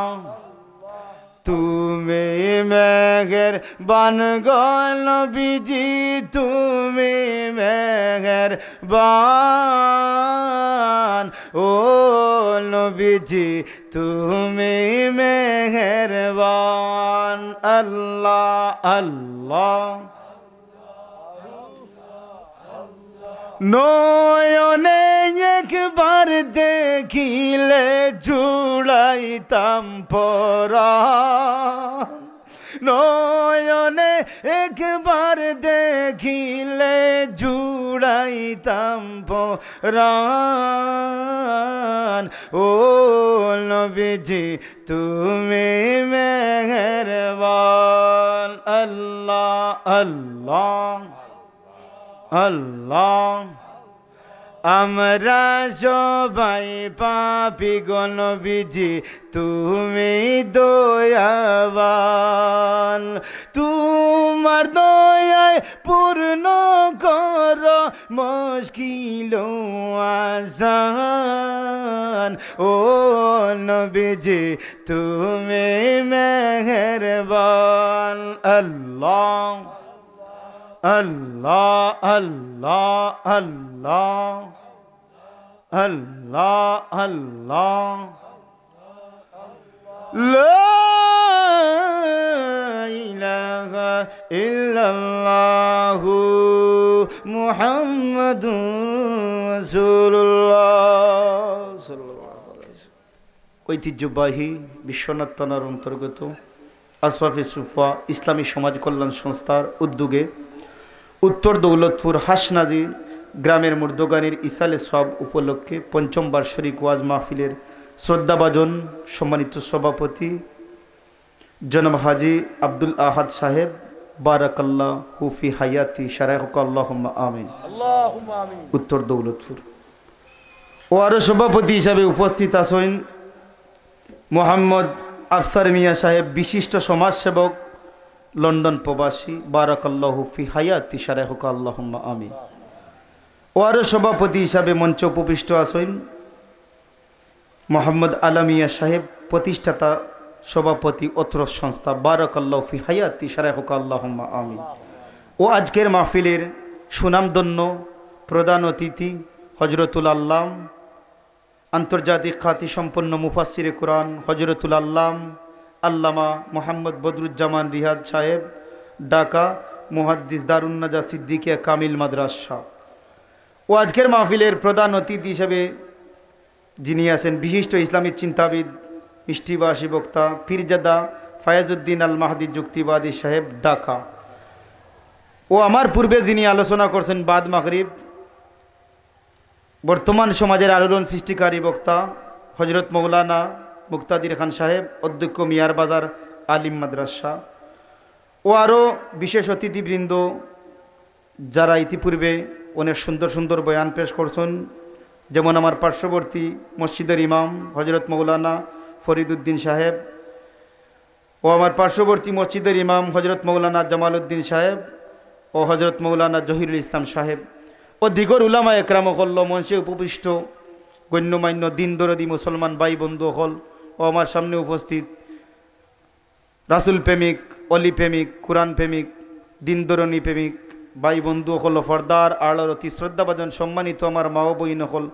তুমি মেহেরবান গো নবীজি, তুমি মেহেরবান। ও নবীজি, তুমি মেহেরবান। আল্লাহ, আল্লাহ। নয়নে একবার দেখিলে জুড়াইতাম পরাণ, নয়নে একবার দেখিলে জুড়াইতাম পরাণ। ও নবীজি, তুমি মেহেরবান। আল্লাহ, আল্লাহ, আল্লাহ। আমরা সবাই পাপী গো নবীজি, তুমি দয়াবান। তোমার দয়ায় পূর্ণ করো মুশকিল আসান। ও নবীজি, তুমি মেহেরবান। আল্লাহ, আল্লাহ, আল্লাহ, আল্লাহ, আল্লাহ, আল্লাহ। লা ইলাহা ইল্লাল্লাহু মুহাম্মাদুর রাসূলুল্লাহ সাল্লাল্লাহু আলাইহি ওয়াসাল্লাম। ঐতিহ্যবাহী বিশ্বনাথ থানার অন্তর্গত আশরাফে সুফা ইসলামী সমাজ কল্যাণ সংস্থার উদ্যোগে উত্তর দৌলতপুর হাসনাজি গ্রামের মুর্দগানির ইসালে সওয়াব উপলক্ষে পঞ্চম বার্ষিক ওয়াজ মাহফিলের শ্রদ্ধাভাজন সম্মানিত সভাপতি জনাব হাজী আব্দুল আহাদ সাহেব, বারাকাল্লাহু ফি হায়াতি, শারাইহুকা আল্লাহুম্মা আমিন। আল্লাহুম্মা আমিন। উত্তর দৌলতপুর। ও আরো সভাপতি হিসাবে উপস্থিত আছেন মোহাম্মদ আফসার মিয়া সাহেব, বিশিষ্ট সমাজসেবক, লন্ডন প্রবাসী, বারাকাল্লাহু ফি হায়াতি, শারাইহুকা আল্লাহুম্মা আমিন। ও আরো সভাপতি হিসাবে মঞ্চে উপবিষ্ট আছেন মোহাম্মদ আলামিয়া সাহেব, প্রতিষ্ঠাতা সভাপতি অত্র সংস্থা, বারাকাল্লাহু ফি হায়াতি, শারাইহুকা আল্লাহুম্মা আমিন। ও আজকের মাহফিলের সুনামধন্য প্রধান অতিথি হজরতুল আল্লাম, আন্তর্জাতিক খ্যাতিসম্পন্ন মুফাসসিরে কোরআন হজরতুল আল্লাম আল্লামা মোহাম্মদ বদরুজ্জামান রিয়াদ সাহেব, ঢাকা, মুহাদ্দিস দারুন্নাজা সিদ্দিকিয়া কামিল মাদ্রাসা। ও আজকের মাহফিলের প্রধান অতিথি হিসেবে যিনি আছেন বিশিষ্ট ইসলামী চিন্তাবিদ, মিষ্টিভাষী বক্তা, পীরজাদা ফায়াজউদ্দিন আল মাহদি যুক্তিবাদী সাহেব, ঢাকা। ও আমার পূর্বে যিনি আলোচনা করছেন বাদ মাগরিব, বর্তমান সমাজের আলোড়ন সৃষ্টিকারী বক্তা হজরত মৌলানা মুক্তাদির খান সাহেব, অধ্যক্ষ মিয়ার বাজার আলিম মাদ্রাসা, ও আরও বিশেষ অতিথিবৃন্দ, যারা ইতিপূর্বে অনেক সুন্দর সুন্দর বয়ান পেশ করছেন, যেমন আমার পার্শ্ববর্তী মসজিদের ইমাম হজরত মৌলানা ফরিদুদ্দিন সাহেব, ও আমার পার্শ্ববর্তী মসজিদের ইমাম হজরত মৌলানা জামালউদ্দিন সাহেব ও হজরত মৌলানা জহিরুল ইসলাম সাহেব ও দিগর উলামা একরাম অকল, মঞ্চে উপবিষ্ট গণ্যমান্য দিন দরদি মুসলমান ভাই বন্ধু অকল ও আমার সামনে উপস্থিত রাসূল প্রেমিক, অলি প্রেমিক, কোরআন প্রেমিক, দিন দরদি প্রেমিক ভাই বন্ধু অকল, পর্দার আড়ালর অতি শ্রদ্ধাভাজন সম্মানিত আমার মা ও বইন অকল,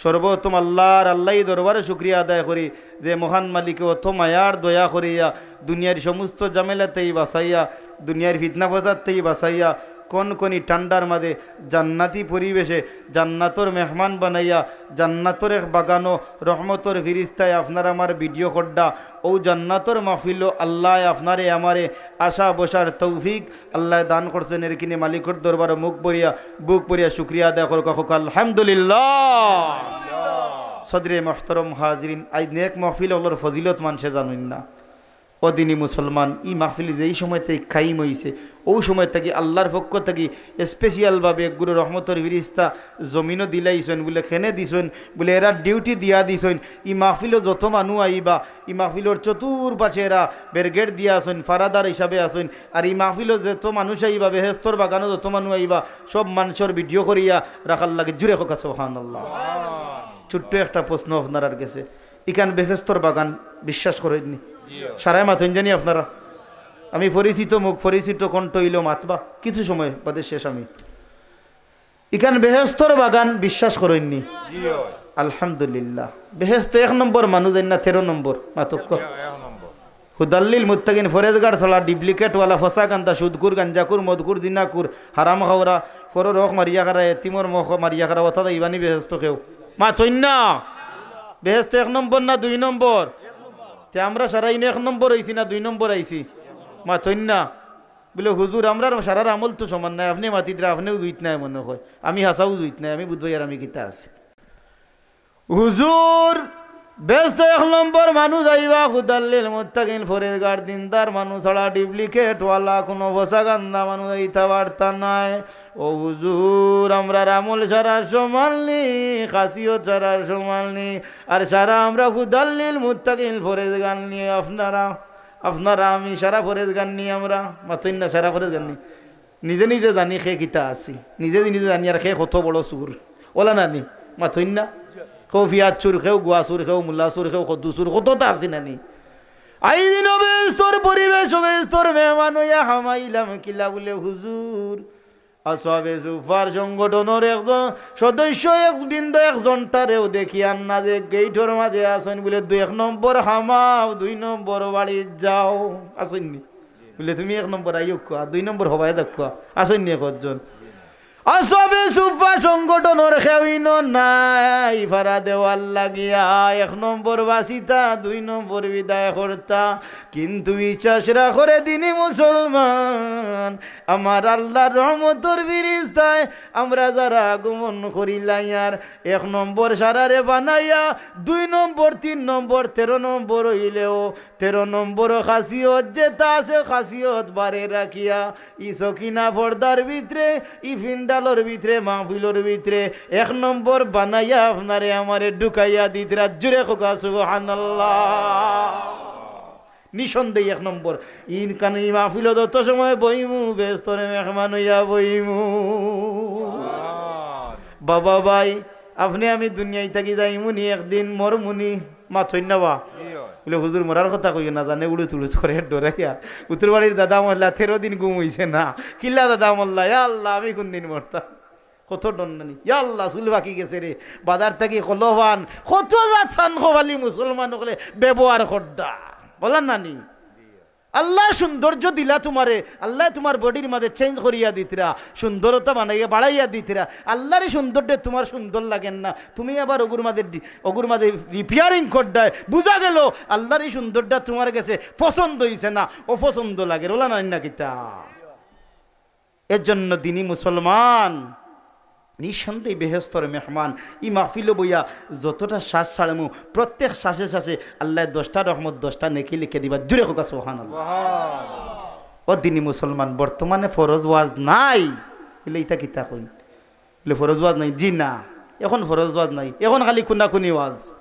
সর্বপ্রথম আল্লাহর আল্লাহর দরবারে শুকরিয়া আদায় করি যে মহান মালিকে অত মায়ার দয়া করিয়া দুনিয়ার সমস্ত ঝামেলা থাকি বাঁচাইয়া, দুনিয়ার ফিতনা ফসাদ থাকি বাঁচাইয়া, কনকনি ঠান্ডার মাঝে জান্নাতি পরিবেশে জান্নাতর মেহমান বানাইয়া, জান্নাতর এক বাগানো রহমতর ফিরিস্তায় আপনার আমার ভিডিও কররা, অউ জান্নাতর মাহফিলো আল্লায় আপনারে আমারে আসা বসার তৌফিক আল্লায় দান করছেন। এর কিনে মালিকর দরবারো মুখ ভরিয়া, বুক ভরিয়া শুকরিয়া আদায় করুক, কউক আলহামদুলিল্লাহ। সদরে মোহতরম হাজিরিন, আইজ নেক মাহফিল অকলর ফজিলত মানষে জানইন না। ও দিনী মুসলমান, ই মাহফিল যেই সময় থাকি কায়েম অইছে, অউ সময় থাকি আল্লার পক্ষ থাকি special ভাবে একগুলো রহমতর ফিরিস্তা জমিনো দিলাইছইন, বুলে কেনে দিছইন, বুলে এরা duty দিয়া দিছইন। ই মাহফিলো যত মানুষ আইবা, ই মাহফিলর চতুর্পাশে এরা barricade দিয়া আছইন, পাহারাদার হিসাবে আছইন। আর ই মাহফিলো যত মানুষ আইবা, বেহেস্তর বাগানো যত মানুষ আইবা, সব মানষর video করিয়া রাখার লাগি। জুরে কউক্কা সুবহানাল্লাহ। ছোট্ট একটা প্রশ্ন আপনারার গেছে, ইখান বেহেস্তর বাগান বিশ্বাস করইননি? সারায় মাতইন জানি আপনারা। আমি পরিচিত মুখ, পরিচিত কণ্ঠ অইলেও মাতবা, কিছু সময় বাদে শেষ আমি। ইখান বেহেস্তর বাগান বিশ্বাস করইননি? আলহামদুলিল্লাহ। বেহেস্ত এক নম্বর মানুষ যাইন না, তেরো নম্বর? মাতউক্কা। হুদাল্লিল মুত্তাকিন, ফরেজগার ছাড়া, duplicate ওয়ালা, ফসা গান্দা, সুদখুর, গাঞ্জাখুর, মদখুর, জিনাখুর, হারাম খাওরা, ফরর হক মারিয়া খারা, এতিমর হক মারিয়া খারা, অতা যাইবানি বেহেস্ত কেউ? মাতইন না। বেহেস্ত এক নম্বর না দুই নম্বর? তে আমরা সারা ইনো এক নম্বর অইছি না দুই নম্বর আইছি? মাতইন না। বুলে, "হুজুর, আমরার সারার আমল তো সমান নায়, আপনে মাতিতরা, আপনেও জুইত নায় মনে কয়, আমি হাছাউ জুইত নায়, আমি বুধবাই আর আমি কিতা আছি?" হুজুর, বেহেস্ত এক নম্বর মানুষ আইবা, হুদাল্লিল মুত্তাকিন, ফরেজগার দিনদার মানুষ ছাড়া, duplicate ওয়ালা, কুনু ফসা গান্দা মানুষ আইতা পারতা নায়। ও হুজুর, আমরার আমল সারার সমান নি, খাসিয়ত সারার সমান নি, আর সারা আমরা হুদাল্লিল মুত্তাকিন ফরেজগার নি, আপনারা, আপনারা আমি সারা ফরেজগার নি আমরা? মাতইন না, সারা ফরেজগার নি। নিজে নিজে জানি কে কিতা আছি, নিজে নিজে জানি আর কে কত বড় চুর। অলা না নি? মাতইন না। কেউ পিয়াজ চুর, কেউ গুয়া চুর, কেউ মুলা চুর, কেউ কদ্দু চুর, কততা আছি না নি? আইজ দিন বেহেস্তর পরিবেশ, বেহেস্তর মেহমান অইয়া হামাইলাম কিলা বুলে, হুজুর, আসহাবে সুফফার সংগঠনর একজন সদস্য, এক বৃন্দ, একজনটারেও দেখিয়ার না যে গেইটর মাঝে আছইন, বুলে, "দুই এক নম্বর হামাও, দুই নম্বর বাড়িত যাও।" আছইন নি? বুলে, "তুমি এক নম্বর আইউক্কা, দুই নম্বর হবায় দেখউক্কা।" আছইন নি একজন? আসহাবে সুফফা সংগঠনর কেউ ইনো নাই, পারা দেওয়ার লাগিয়া এক নম্বর বাচিতা, দুই নম্বর বিদায় করতা। কিন্তু বিশ্বাস রাখরে দিনী মুসলমান, আমার আল্লার রহমতর ফিরিস্তায় আমরা যারা আগমন করিলাইয়ার, এক নম্বর সারারে বানাইয়া, দুই নম্বর, তিন নম্বর, তেরো নম্বর অইলেও, তেরো নম্বর খাসিয়ত যেতা আছে, খাসিয়ত বারে রাখিয়া, ই সকিনা পর্দার ভিতরে, ই পিন্ডালর ভিতরে, মাহফিলর ভিতরে এক নম্বর বানাইয়া আপনারে আমারে ঢুকাইয়া দিতরা। জুরে কউক্কা সুবহানাল্লাহ। নিঃসন্দেহে এক নম্বর। ইনকান ই মাহফিলো যত সময় বইমু, বেহেস্তর মেহমান অইয়া বইমু। বাবা ভাই, আপনে আমি দুনিয়াই থাকি যাইমুনি, একদিন মরমুনি, মাতইন না বা? বুলে, "হুজুর, মরার কথা কইও না, জানে উড়ুত উড়ুত করে ডরাইয়া।" উত্তর বাড়ির দাদা মরলা, তেরো দিন ঘুম অইছে না। কিলা দাদা মরলা? ইয়া আল্লাহ, আমি কুন দিন মরতাম? কত ডর নানি? ইয়া আল্লাহ, চুল পাকি গেছে রে, বাজার থাকি কলফান, কত জাত চান কপালি মুসলমান অকলে ব্যবহার কররা। অলা নানি? আল্লায় সৌন্দর্য দিলা তুমারে, আল্লায় তুমার bodyর মাঝে change করিয়া দিতরা, সুন্দরতা বানাইয়া, বাড়াইয়া দিতরা। আল্লার ই সৌন্দর্যে তুমার সুন্দর লাগের না, তুমি আবার অগুর মাঝে ডি-, অগুর মাঝে repairing কররায়। বুঝা গেল, আল্লার ই সৌন্দর্যটা তুমার গেছে পছন্দ অইছে না, অপছন্দ লাগের। অলা নানি না কিতা? এর জন্য দিনী মুসলমান, নিঃসন্দেহে বেহেস্তর মেহমান। ই মাহফিলো বইয়া যতটা শ্বাস ছাড়মু, প্রত্যেক শ্বাসে শ্বাসে আল্লায় দশটা রহমত, দশটা নেকি লিখিয়া দিবা। জুরে কউক্কা সুবহানাল্লাহ। ও দিনী মুসলমান, বর্তমানে ফরজ ওয়াজ নাই, বুলে, "ইতা কিতা কইন?" বুলে, "ফরজ ওয়াজ নাই?" জি না, এখন ফরজ ওয়াজ নাই, এখন খালি কুনাকুনি ওয়াজ,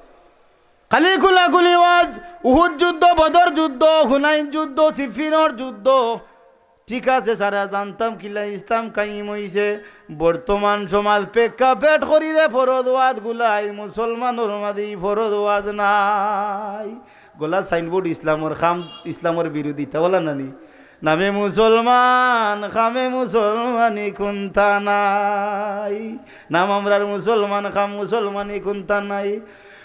খালি কুনাকুনি ওয়াজ। উহুদ যুদ্ধ, বদর যুদ্ধ, হুনাইন যুদ্ধ, সিফিনর যুদ্ধ, ঠিক আছে, সারা জানতাম কিলা ইসলাম কায়েম অইছে। বর্তমান সমাজ প্রেক্ষাপট করি যে ফরজ ওয়াজ গুলাই মুসলমানর মাঝে ই ফরজ ওয়াজ নাই। গলা signboard ইসলামর কাম, ইসলামর বিরোধিতা, অলা নানি? নামে মুসলমান, কামে মুসলমানি কুন্তা নাই। নাম আমরার মুসলমান, কাম মুসলমানি কুন্তা নাই।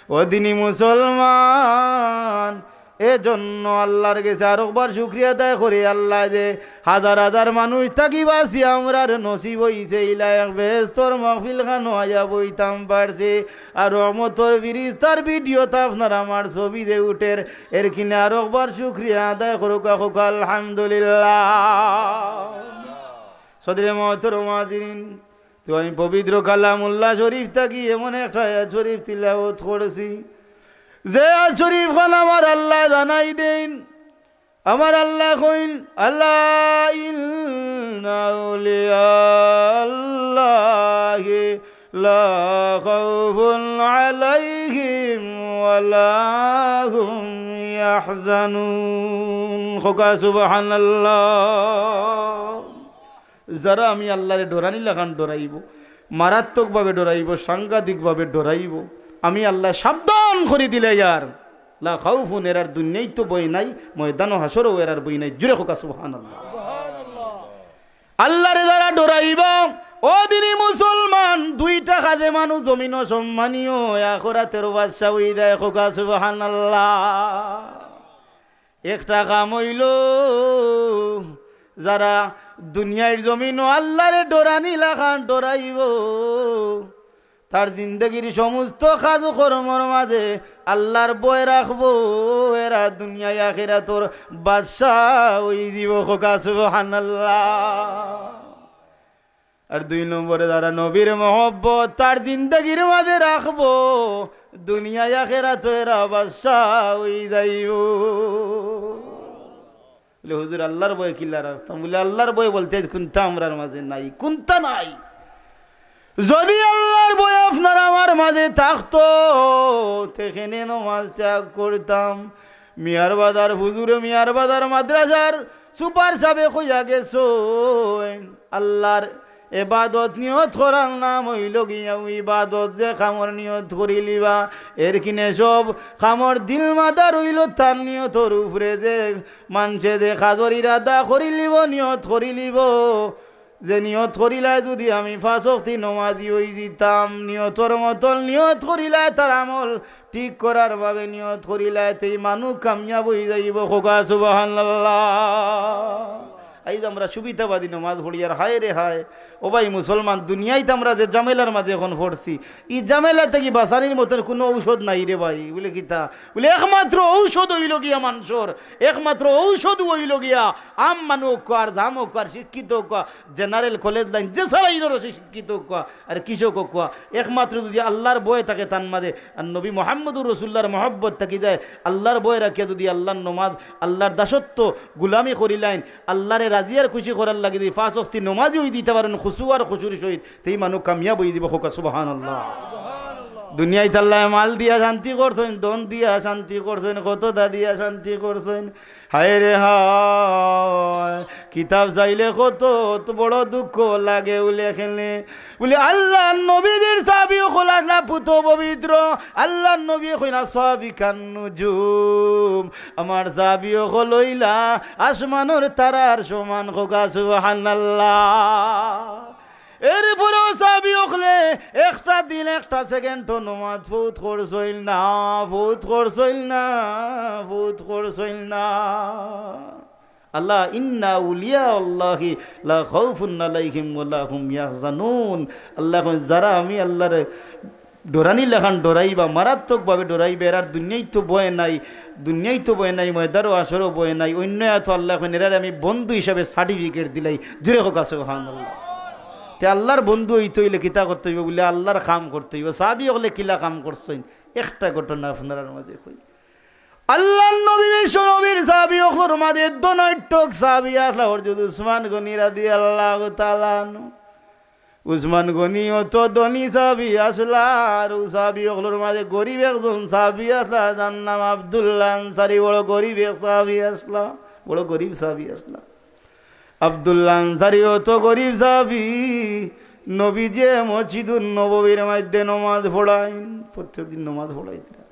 ও দিনী মুসলমান, এজন্য আল্লার গেছে আরকবার শুকরিয়া আদায় করি, আল্লায় যে হাজার হাজার মানুষ থাকি বাঁচি আমরার নসিব অইছে, ইলা এক বেহেস্তর মাহফিল খানো আইয়া বইতাম পারছি। আর রহমতর ফিরিস্তার videoত আপনার আমার ছবি যে উঠের, এর কিনে আরকবার শুকরিয়া আদায় করুক্কা, কউক্কা আলহামদুলিল্লাহ। সদরে মহতরম হাজিরিন, তো আমি পবিত্র কালামুল্লাহ শরীফ থাকি এমন একটা আয়াত শরীফ তিলাওয়াত করছি, যে আয়াত শরীফ খান আমার আল্লায় জানাই দেইন, আমার আল্লায় কইন, "আলা ইন্না আউলিয়া আল্লাহি লা খাউফুন আলাইহিম ওয়া লা হুম ইয়াহজানুন।" কউক্কা সুবহানাল্লাহ। যারা আমি আল্লারে ডরানি লাখান ডরাইবো, মারাত্মকভাবে ডরাইবো, সাংঘাতিকভাবে ডরাইবো, আমি আল্লায় সাবধান করি দিলাইয়ার, লা খাউফুন, এরার দুনিয়াইত ভয় নাই, ময়দানো হাশরো এরার ভয় নাই। জুরে কউক্কা সুবহানাল্লাহ। আল্লারে যারা ডরাইবা, ও দিনি মুসলমান, দুইটা কাজে মানুষ জমিনো সম্মানী অয়, আখরাতেরও বাদশা অই যায়। কউক্কা সুবহানাল্লাহ। একটা কাম অইলো, যারা দুনিয়ার জমিনো আল্লারে ডরানি লাখান ডরাইবো, তার জিন্দেগির সমস্ত কাজ কর্মর মাঝে আল্লার ভয় রাখবো, এরা দুনিয়ায় আখিরাতর বাদশা অই যিবো। কউক্কা সুবহানাল্লাহ। আর দুই নম্বরে যারা নবীর মহব্বত তার জিন্দেগির মাঝে রাখবো, দুনিয়ায় আখিরাতো এরা বাদশা অই যাইবো। বলে, "হুজুর, আল্লার ভয় কিলা রাখতাম?" বলে, "আল্লার ভয় বলতে কুন্তা আমরার মাঝে নাই, কুন্তা নাই।" যদি আল্লার ভয় আপনার আমার মাঝে থাকতো, তে কেনে নমাজ ত্যাগ করতাম? মিয়ার বাজার হুজুরে মিয়ার বাজার মাদ্রাসার সুপার সাবে কইয়া গেছইন, আল্লার এবাদত নিয়ত করার নাম অইলো গিয়া অউ ইবাদত। যে কামর নিয়ত করিলিবা, এর কিনে সব কামর দিল মাদার অইলো তার নিয়তর উপরে। যে মানষে যে কাজর ইরাদা করিলিবো, নিয়ত করিলিবো, যে নিয়ত করিলায় যদি আমি পাঁচ ওয়াক্তি নমাজি অই যিতাম, নিয়তর মতন নিয়ত করিলায়, তার আমল ঠিক করার বাবে নিয়ত করিলায়, তে ই মানুষ কামিয়াব অই যাইবো। কউক্কা সুবহানাল্লাহ। আইজ আমরা সুবিধাবাদী নমাজ পড়ি আর হায় রে হায়। ও ভাই মুসলমান, দুনিয়াইত আমরা যে ঝামেলার মাঝে এখন পড়ছি, ই ঝামেলা থাকি বাঁচানির মতন কুনু ঔষধ নাই রে ভাই। বলে, "কিতা?" বলে, "একমাত্র ঔষধ অইলো গিয়া মানষর, একমাত্র ঔষধ অইলো গিয়া আম মানুষ অউক্কা আর জাম অউক্কা আর শিক্ষিত অউক্কা, জেনারেল কলেজ লাইন, যে ছাড়া ইউনিভার্সিটি শিক্ষিত অউক্কা আর কৃষক অউক্কা, একমাত্র যদি আল্লার ভয় থাকে তার মাঝে, আর নবী মুহাম্মদুর রাসূলুল্লাহর মহব্বত থাকি যায়, আল্লার ভয় রাখিয়া যদি আল্লার নমাজ, আল্লার দাসত্ব, গুলামি করিলাইন, আল্লারে রাজি আর খুশি করার লাগি যদি পাঁচ ওয়াক্তি নমাজি অই যিতা পারইন খুশু আর খুশুর সহিত, তে ই মানুষ কামিয়াব অই যিবো।" কউক্কা সুবহানাল্লাহ। দুনিয়াইত আল্লায় মাল দিয়া শান্তি করছইন, ধন দিয়া শান্তি করছইন, কততা দিয়া শান্তি করছইন। হায় রে হায়, কিতাব চাইলে কত বড় দুঃখ লাগে। উলে কেনে? বলে, আল্লার নবীজির সাহাবী অকল আছলা পুত পবিত্র। আল্লার নবী কইলা, "সাহাবী কান নুজুম।" আমার সাহাবী অকল অইলা আসমানর তারার সমান। কউক্কা সুবহানাল্লাহ। এরপরেও সাহাবী অকলে একটা দিন একটা সেকেন্ডও নমাজ ফৌত করছইন না, ফৌত করছইন না, ফৌত করছইন না। আলা ইন্না আউলিয়া আল্লাহি লা খাউফুন আলাইহিম ওয়া লা হুম ইয়াহজানুন। আল্লায় কইন, যারা আমি আল্লারে ডরানি লাখান ডরাইবা, মারাত্মকভাবে ডরাইবা, এরার দুনিয়াইত ভয় নাই, দুনিয়াইত ভয় নাই, ময়দানো হাশরো ভয় নাই। অইন্য আয়াতো আল্লায় কইন, এরারে আমি বন্ধু হিসাবে সার্টিফিকেট দিলাই। জুরে কউক্কা সুবহানাল্লাহ। তে আল্লার বন্ধু অইতে অইলে কিতা করতে অইবো? বলে, আল্লার কাম করতে অইবো। সাহাবী অকলে কিলা কাম করছইন, একটা ঘটনা আপনারার মাঝে কই। আল্লার নবী, বিশ্ব নবীর সাহাবী অকলর মাঝে ধনাঢ্য সাহাবী আছলা হযরত উসমান গনি রাদিয়াল্লাহু তাআলা আনহু। উসমান গনি অত ধনী সাহাবী আছলা, আর অউ সাহাবী অকলর মাঝে গরিব একজন সাহাবী আছলা, যার নাম আব্দুল্লাহ আনসারী, বড় গরিব এক সাহাবী আছলা, বড় গরিব সাহাবী আছলা। আব্দুল্লাহ আনসারী অত গরিব সাহাবী, নবীজিয়ে মসজিদুন নববীর মধ্যে নমাজ পড়াইন, প্রত্যেক দিন নমাজ পড়াইতরা।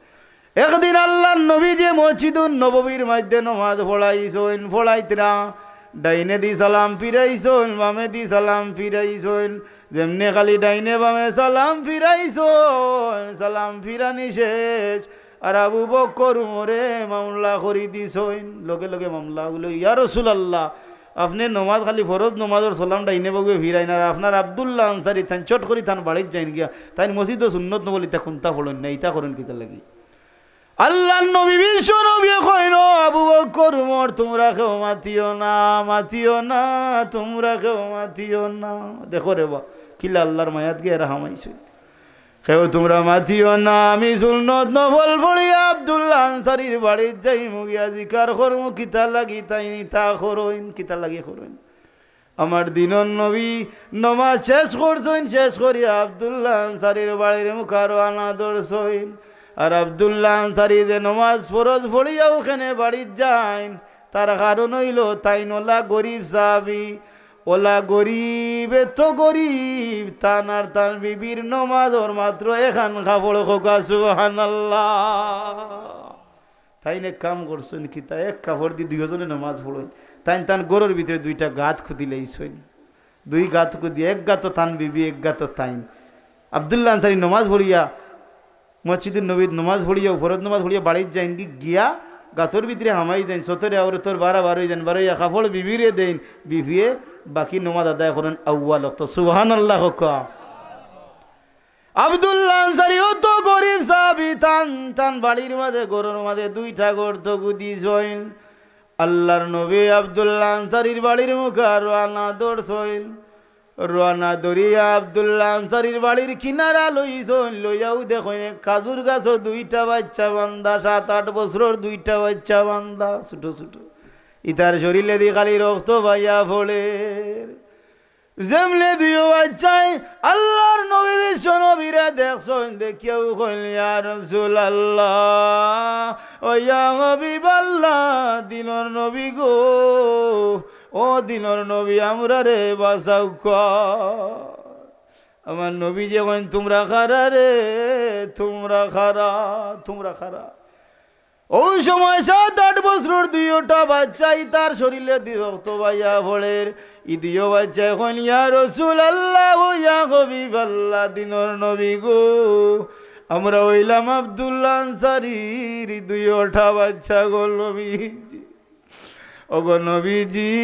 একদিন আল্লার নবীজিয়ে মসজিদুন নববীর মধ্যে নমাজ পড়াইছইন, পড়াইতরা, ডাইনেদি সালাম ফিরাইছইন, বামেদি সালাম ফিরাইছইন, যেমনে খালি ডাইনে বামে সালাম ফিরাইছইন, সালাম ফিরানি শেষ, আর আবু বকর উমরে মামলা করি দিছইন। লগে লগে মামলা অইলো, "ইয়া রাসূলুল্লাহ, আপনে নমাজ খালি ফরজ নমাজর সালাম ডাইনে বামে ফিরাইন, আর আপনার আব্দুল্লাহ আনসারী তাইন চট করি তান বাড়িত যাইন গিয়া, তাইন মসজিদো সুন্নত নফল ইতা কুন্তা পড়ইন না, ইতা করইন কিতার লাগি?" আল্লার নবী, বিশ্ব নবীয়ে কইন, "আবু বকর উমর, তুমরা কেউ মাতিও না, মাতিও না, তুমরা কেউ মাতিও না।" দেখো রে বা, কিলা আল্লার মায়াত গিয়া এরা হামাইছইন। কেউ তুমরা মাতিও না, আমি সুন্নত নফল পড়িয়া আব্দুল্লাহ আনসারীর বাড়িত যাইমু গিয়া জিকার করমু, কিতা লাগি তাইন ইতা করইন, কিতা লাগি করইন। আমার দিনর নবী নমাজ শেষ করছইন, শেষ করিয়া আব্দুল্লাহ আনসারীর বাড়ির মুখা রওয়ানা ধরছইন। আর আব্দুল্লাহ আনসারী যে নমাজ ফরজ পড়িয়া অউখানে বাড়িত যাইন, তার কারণ অইলো তাইন অলা গরিব সাহাবী, অলা গরিব, এত গরিব, তান আর তান বিবির নমাজর মাত্র এখান কাপড়। কউক্কা সুবহানাল্লাহ। তাইন এক কাম করছইন কিতা, এক কাপড়দি দুইওজনে নমাজ পড়ইন। তাইন তান ঘরর ভিতরে দুইটা গাত খুদিলাইছইন। দুই গাত খুদি, এক গাতো তান বিবি, এক গাতো তাইন। আব্দুল্লাহ আনসারী নমাজ পড়িয়া, মসজিদুন নবীত নমাজ পড়িয়া, ফরজ নমাজ পড়িয়া বাড়িত যাইন গি-, গিয়া গাতর ভিতরে হামাই যাইন, সতরে আওরতর বারা বারই যাইন, বারইয়া কাপড় বিবিরে দেইন, বিবিয়ে বাকি নমাজ আদায় করইন আউয়াল ওয়াক্ত। সুবহানাল্লাহ কউক্কা। আব্দুল্লাহ আনসারী অত গরিব সাহাবী, তান, তান বাড়ির মাঝে, ঘরর মাঝে দুইটা গর্ত খুদিছইন। আল্লাহর নবী আব্দুল্লাহ আনসারীর বাড়ির মুখা রওয়ানা ধরছইন। রওয়ানা ধরিয়া আব্দুল্লাহ আনসারীর বাড়ির কিনারা লইছইন, লইয়াউ দেখইন এক খাজুর গাছো দুইটা বাইচ্চা বান্দা, সাত আট বছরর দুইটা বাইচ্চা বান্দা, ছোট ছোট। ইতার শরীলেদি খালি রক্ত বাইয়া পড়ের। যেমনে দুইও বাইচ্চায় আল্লাহর নবী বিশ্ব নবীরে দেখছইন, দেখিয়াউ কইন, "ইয়া রাসূলুল্লাহ, ও ইয়া হাবিবাল্লাহ, দিনর নবী গো, ও দিনর নবী, আমরারে বাঁচাউক্কা।" আমার নবীজিয়ে কইন, "তুমরা খাড়া রে, তুমরা খাড়া, তুমরা খাড়া।" অউ সময় সাত আট বছরর দুইওটা বাইচ্চা ইতার শরীলেদি রক্ত বাইয়া পড়ের। ই দুইও বাইচ্চায় কইন, "ইয়া রাসূলুল্লাহ, ও ইয়া হাবিবাল্লাহ, দিনর নবী গো, আমরা অইলাম আব্দুল্লাহ আনসারীর দুইওটা বাইচ্চা গো নবীজি।" ওগো নবীজি,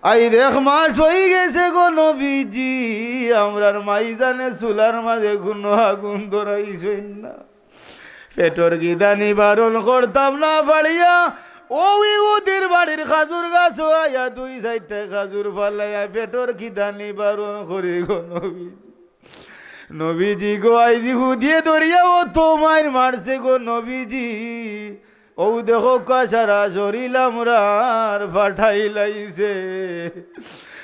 আইজ এক মাস অইগেছে গো নবীজি, আমরার মাইজানে চুলার মাঝে কুনু আগুন ধরাইছইন না। পেটর খিদা নিবারণ করতাম না পারিয়া, অউ ইহুদির বাড়ির খাজুর গাছো আইয়া দুই চাইরটা খাজুর ফালাইয়া পেটর খিদা নিবারণ করি গো নবীজি। নবীজি গো, আইজ ইহুদিয়ে ধরিয়া অত মাইর মারছে গো নবীজি। অউ দেখউক্কা সারা শরীল আমরার ফাটাইলাইছে।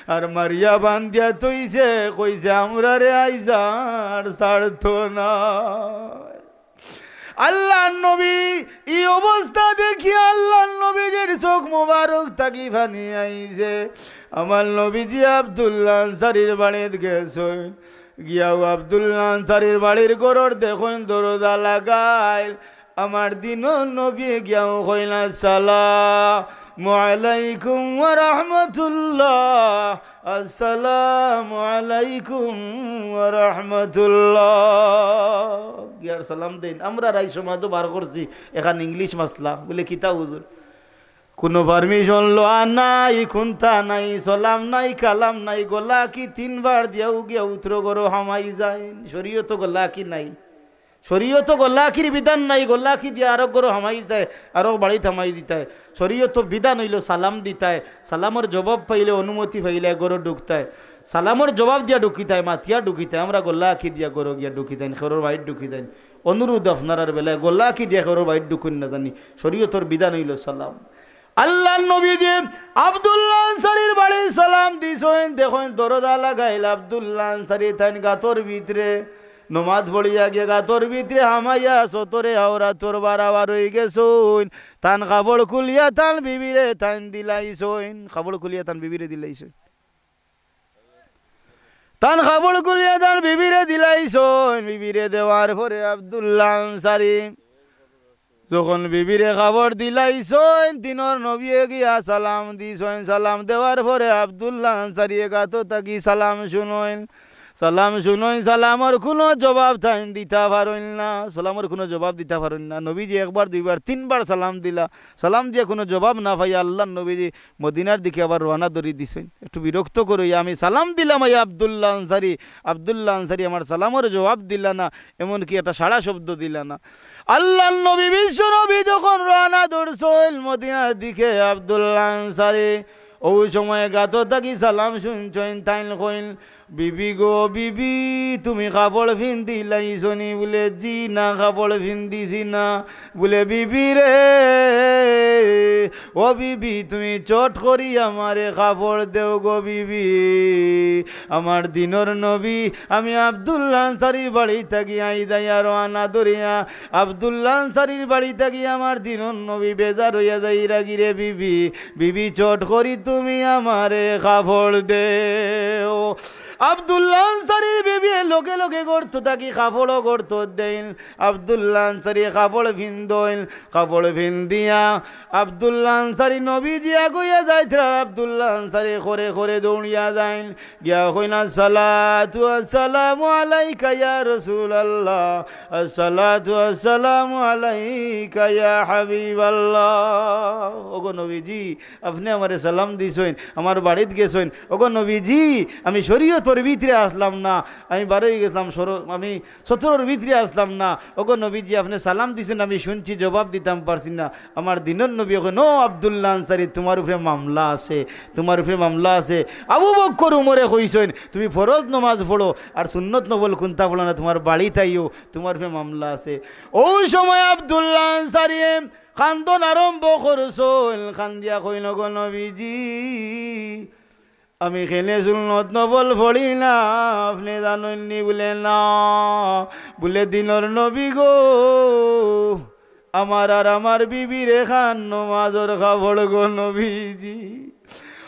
আর মারিয়া বান্ধিয়া থইছে, কইছে, "আমরারে আইজ আর ছাড়তো না।" আল্লাহর নবী ই অবস্থা দেখিয়া আল্লাহর নবীজির চোখ মোবারক থাকি পানি আইছে। আমার নবীজি আব্দুল্লাহ আনসারীর বাড়িত গেছইন, গিয়াউ আব্দুল্লাহ আনসারীর বাড়ির ঘরর দেখইন দরজা লাগাইল। আমার দিনর নবী গিয়াউ কইলা, "আসসালামু আলাইকুম ওয়া রাহমাতুল্লাহ, আসসালামু আলাইকুম ওয়া রাহমাতুল্লাহ।" গিয়ার সালাম দেইন। আমরা রাই সমাজও বার করছি এখান ইংলিশ মাসলা, বলে, "কিতা হুজুর?" কুনু permission লওয়া নাই, কুন্তা নাই, সালাম নাই, কালাম নাই, গলা কি তিনবার দিয়াউ গিয়া উতরো ঘরো হামাই যাইন। শরীয়তো গলা কি নাই, শরীয়তো গলা কির বিধান নাই, গলা কি দিয়া আরক ঘরো হামাই যায়, আরক বাড়িত হামাই দিতায়। শরীয়তো বিধান অইলো সালাম দিতায়, সালামর জবাব পাইলে, অনুমতি পাইলে ঘরো ঢুকতায়, সালামর জবাব দিয়া ঢুকিতায়, মাতিয়া ঢুকিতায়। আমরা গলা কি দিয়া ঘরো গিয়া ঢুকি যাইন, কেউরর বাড়িত ঢুকি যাইন। অনুরোধ আপনারার বেলায় গলা কি দিয়া কেউরর বাড়িত ঢুকইন না জানি, শরীয়তর বিধান অইলো সালাম। আল্লাহর নবীজি আব্দুল্লাহ আনসারীর বাড়ি সালাম দিছইন, দেখইন দরজা লাগাইল আব্দুল্লাহ আনসারী, তাইন গাতর ভিতরে নমাজ পড়িয়া গিয়া গাতর ভিতরে হামাইয়া সতরে আওরাতর বারাবার অইগেছইন। তান কাপড় খুলিয়া তান বিবিরে তাইন দিলাইছইন, কাপড় খুলিয়া তান বিবিরে দিলাইছইন। তান কাপড় খুলিয়া তান বিবিরে দিলাইছইন। বিবিরে দেওয়ার পরে আব্দুল্লাহ আনসারী যখন বিবিরে কাপড় দিলাইছইন, দিনর নবীয়ে গিয়া সালাম দিছইন। সালাম দেওয়ার পরে আব্দুল্লাহ আনসারীয়ে গাতো থাকি সালাম শুনইন। সালাম শুনইন, সালামর কুনু জবাব তাইন দিতা পারইন না, সালামর কুনু জবাব দিতা পারইন না। নবীজি একবার, দুইবার, তিনবার সালাম দিলা, সালাম দিয়া কুনু জবাব না পাইয়া আল্লাহর নবীজি মদিনার দিকে আবার রওয়ানা ধরি দিছইন। একটু বিরক্ত করি, "আমি সালাম দিলাম, আই আব্দুল্লাহ আনসারী, আব্দুল্লাহ আনসারী আমার সালামর জবাব দিলা না, এমনকি একটা সাড়া শব্দ দিলা না।" আল্লাহর নবী, বিশ্ব নবী যখন রওয়ানা ধরছইন মদিনার দিকে, আব্দুল্লাহ আনসারী অউ সময় গাতো থাকি সালাম হুনছইন, তাইন কইন, "বিবি গো বিবি, তুমি কাপড় ফিন্দিলাইছো নি?" বুলে, "জি না, কাপড় ফিন্দিছি না।" বুলে, "বিবি রে, ও বিবি, তুমি চট করি আমারে কাপড় দেও গো বিবি। আমার দিনর নবী, আমি আব্দুল্লাহ আনসারির বাড়ি থাকি আই যাই আর আনা ধরিয়া আব্দুল্লাহ আনসারির বাড়ি থাকি আমার দিনর নবী বেজার অইয়া যাইরা গিরে বিবি। বিবি, চট করি তুমি আমারে কাপড় দেও।" আব্দুল্লাহ আনসারির বিবিয়ে লগে লগে গর্ত থাকি কাপড়ও গর্ত দেইন। আব্দুল্লাহ আনসারি কাপড় ফিন্দইন, কাপড় ফিন্দিয়া আব্দুল্লাহ আনসারি নবীজি আগুইয়া যাইতরা, আব্দুল্লাহ আনসারি খরে খরে দৌড়িয়া যাইন, গিয়া কইন, "আসসালাতু আসসালামু আলাইকা ইয়া রাসূলুল্লাহ, আসসালাতু আসসালামু আলাইকা ইয়া হাবিবাল্লাহ।" ওগো নবীজি, আপনে আমারে সালাম দিছইন, আমার বাড়িত গেছইন। ওগো নবীজি, আমি শরীয়তর ভিতরে আসলাম না, আমি বারই গেছলাম, সর-, আমি সতরর ভিতরে আসলাম না। ওগো নবীজি, আপনে সালাম দিছইন, আমি হুনছি, জবাব দিতাম পারছি না। আমার দিনর নবী কইন, "ও আব্দুল্লাহ আনসারি, তুমার উপরে মামলা আছে, তুমার উপরে মামলা আছে।" আবু বক্কর উমরে কইছইন, "তুমি ফরজ নমাজ পড়ো আর সুন্নত নফল কুন্তা পড়ো না, তুমার বাড়িত আইও, তুমার উপরে মামলা আছে।" অউ সময় আব্দুল্লাহ আনসারিয়ে কান্দন আরম্ভ করছইন, কান্দিয়া কইন, "ওগো নবীজি, আমি কেনে সুন্নত নফল পড়ি না, আপনে জানইন নি?" বুলে, "না।" বুলে, "দিনর নবী গো, আমার আর আমার বিবির এখান নমাজর কাপড় গো নবীজি।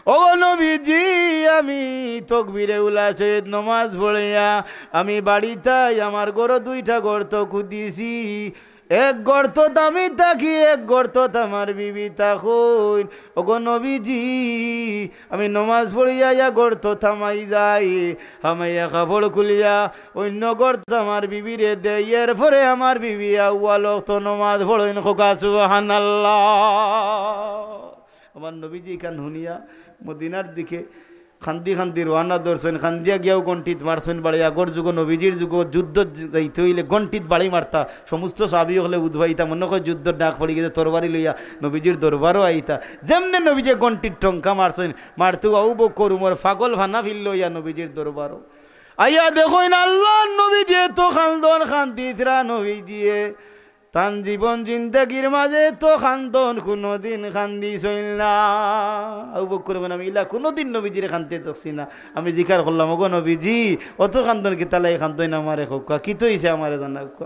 ওগো নবীজি, আমি তকবিরে উলা সহিত নমাজ পড়িয়া আমি বাড়িত আই, আমার ঘরো দুইটা গর্ত খুদিছি, এক গর্তত আমি থাকি, এক গর্তত আমার বিবি থাকইন। ওগো নবীজি, আমি নমাজ পড়িয়া ইয়া গর্তত হামাই যাই, হামাইয়া কাপড় খুলিয়া অইন্য গর্তত আমার বিবিরে দেই, এরপরে আমার বিবি আউয়াল ওয়াক্ত নমাজ পড়ইন।" কউক্কা সুবহানাল্লাহ। আমার নবীজি ইখান হুনিয়া মদিনার দিকে কান্দি কান্দি রওয়ানা ধরছইন, কান্দিয়া গিয়াউ ঘন্টিত মারছইন বাড়ি। আগর যুগো, নবীজির যুগো যুদ্ধ যাইতে অইলে ঘন্টিত বাড়ি মারতা। সমস্ত সাহাবী অকলে উদবাইতা, মনো কয় যুদ্ধর ডাক পড়ি গেছে, তরবারি লইয়া নবীজির দরবারো আইতা। যেমনে নবীজিয়ে ঘন্টিত টঙ্কা মারছইন, মারতেউ আবু বক্কর উমর পাগল ফানা ফিরল ইয়া নবীজির দরবারো। আইয়া দেখইন আল্লার নবীজিয়ে তো কান্দন কান্দিতরা নবীজিয়ে। তান জীবন জিন্দেগির মাঝে তো কান্দন কুনুদিন কান্দিছইন না। আবু বক্কর কইন, "আমি ইলা কুনুদিন নবীজিরে কান্দতে দেখছি না।" আমি জিকার করলাম, "ওগো নবীজি, অত কান্দন কিতার লাগি কান্দইন আমারে কউক্কা, কিতা অইছে আমারে জানাউক্কা।"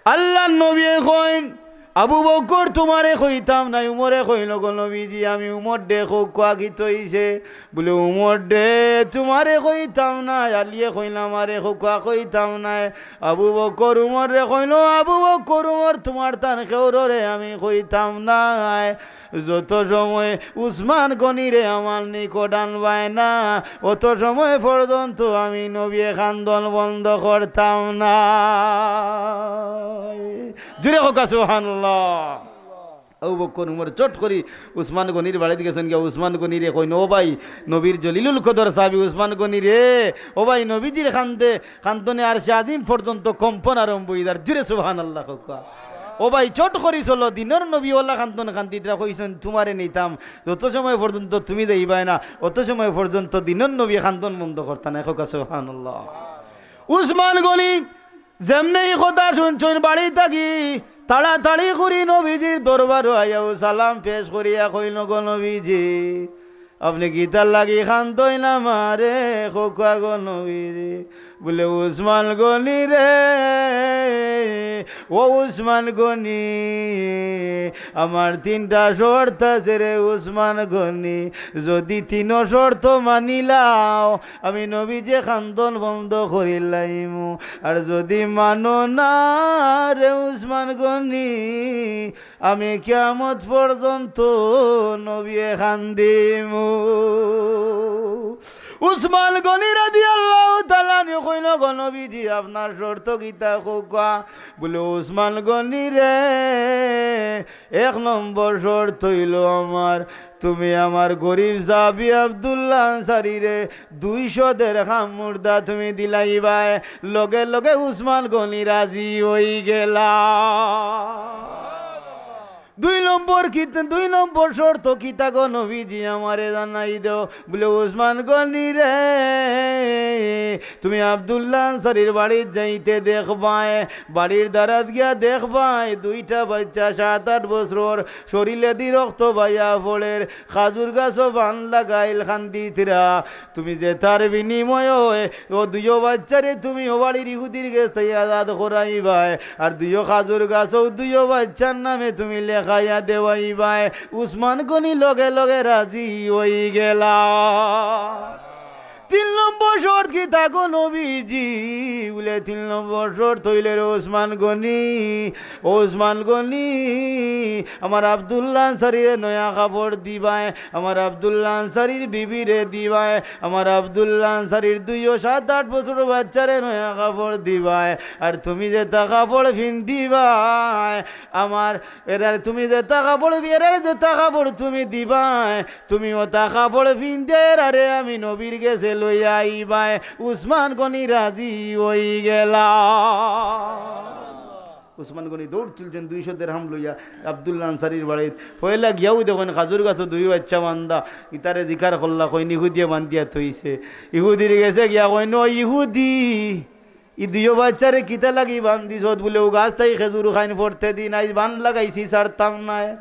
আল্লার নবীয়ে কইন, "আবু বক্কর তুমারে কইতাম নায়।" উমরে কইন, "ওগো নবীজি, আমি উমর রে কউক্কা কিতা অইছে।" বুলে, "উমর রে তুমারে কইতাম নায়।" আলিয়ে কইন, "আমারে কউক্কা কইতাম নায়।" আবু বক্কর উমররে কইন, "আবু বক্কর উমর, তুমার তান কেউররে আমি কইতাম নায়। যত সময় উসমান গনিরে আমার নিকট আনবায় না, অত সময় পর্যন্ত আমি নবীয়ে কান্দন বন্ধ করতাম না।" জুরে কউক্কা সুবহানাল্লাহ। আবু বক্কর উমর চট করি উসমান গনির বাড়িত গেছইন গিয়া, উসমান গনিরে কইন, "ও ভাই, নবীর জলিলুল কদর সাহাবী উসমান গনি রে, ও ভাই, নবীজির কান্দে, কান্দনে আরশে আজিম পর্যন্ত কম্পন আরম্ভ অই যার।" জুরে সুবহানাল্লাহ কউক্কা। "ও ভাই, চট করি চলো, দিনর নবী অলা কান্দন কান্দিতরা কইছইন তুমারে নিতাম, যত সময় পর্যন্ত তুমি যাইবায় না, অত সময় পর্যন্ত দিনর নবী কান্দন বন্ধ করতা নায়।" কউক্কা সুবহানাল্লাহ। উসমান গনি যেমনে ই কথা হুনছইন বাড়ি থাকি, তাড়াতাড়ি করি নবীজির দরবারো আইয়াউ সালাম পেশ করিয়া কইন, "গো নবীজি, আপনে কিতার লাগি কান্দইন আমারে কউক্কা গো নবীজি।" বুলে, "উসমান গনি রে, ও উসমান গনি, আমার তিনটা শর্ত আছে রে উসমান গনি, যুদি তিনো শর্ত মানিলাও, আমি নবীজিয়ে কান্দন বন্ধ করিলাইমু। আর যুদি মানো না রে উসমান গনি, আমি কিয়ামত পর্যন্ত নবীয়ে কান্দিমু।" উসমান গনি রাদিয়াল্লাহু তাআলা আনহু কইন, "গো নবীজি, আপনার শর্ত কিতা কউক্কা?" বুলে, "উসমান গনি রে, এক নম্বর শর্ত অইলো আমার, তুমি আমার গরিব সাহাবী আব্দুল্লাহ আনসারীরে দুইশো দেরহাম মুর্দা তুমি দিলাইবায়।" লগে লগে উসমান গনি রাজি অইগেলা। দুই নম্বর কিতা, দুই নম্বর শর্ত কিতা গো নবীজি, আমারে জানাই দেও। বুলে, উসমান গনি রে, তুমি আব্দুল্লাহ আনসারীর বাড়িত যাইতে দেখবায়, বাড়ির দ্বারাত গিয়া দেখবায়, দুইটা বাইচ্চা সাত আট বছরর, শরীলেদি রক্ত বাইয়া পড়ের, খাজুর গাছো বান লাগাইল কান্দিতরা। তুমি যেতার বিনিময়ে অউ দুইও বাইচ্চারে তুমি অউ বাড়ির ইহুদির গেছ থাকি আজাদ করাইবায়, আর দুইও খাজুর গাছ অউ দুইও বাইচ্চার নামে তুমি লেখাইয়া দেওয়াইবায়। উসমান গনি লগে লগে রাজি অইগেলা। তিন নম্বর শর্ত কিতা গো নবীজি? বুলে, তিন নম্বর শর্ত অইলে রে উসমান গনি, ও উসমান গনি, আমার আব্দুল্লাহ আনসারীরে নয়া কাপড় দিবায়, আমার আব্দুল্লাহ আনসারীর বিবিরে দিবায়, আমার আব্দুল্লাহ আনসারীর দুইও সাত আট বছরর বাইচ্চারে নয়া কাপড় দিবায়। আর তুমি যেতা কাপড় ফিন্দিবায়, আমার এরারে তুমি যেতা কাপড়, এরারে যেতা কাপড় তুমি দিবায়, তুমি অতা কাপড় ফিন্দে এরারে আমি নবীর গেছে লইয়া আইবায়। উসমান গনি রাজি অইগেলা। উসমান গনি দৌড় তুলছইন দুইশো দেরহাম লইয়া আব্দুল্লাহ আনসারীর বাড়িত। পয়লা গিয়াউ দেখইন খাজুর গাছো দুইও বাইচ্চা বান্দা। ইতারে জিকার করলা, কইন ইহুদিয়ে বান্দিয়া থইছে। ইহুদির গেছে গিয়া কইন, ও ইহুদি, ই দুইও বাইচ্চারে কিতা লাগি বান্দিছত? বুলে, অউ গাছ থাকি খেজুর খাইন পরতে দিন, আইজ বান লাগাইছি, ছাড়তাম নায়।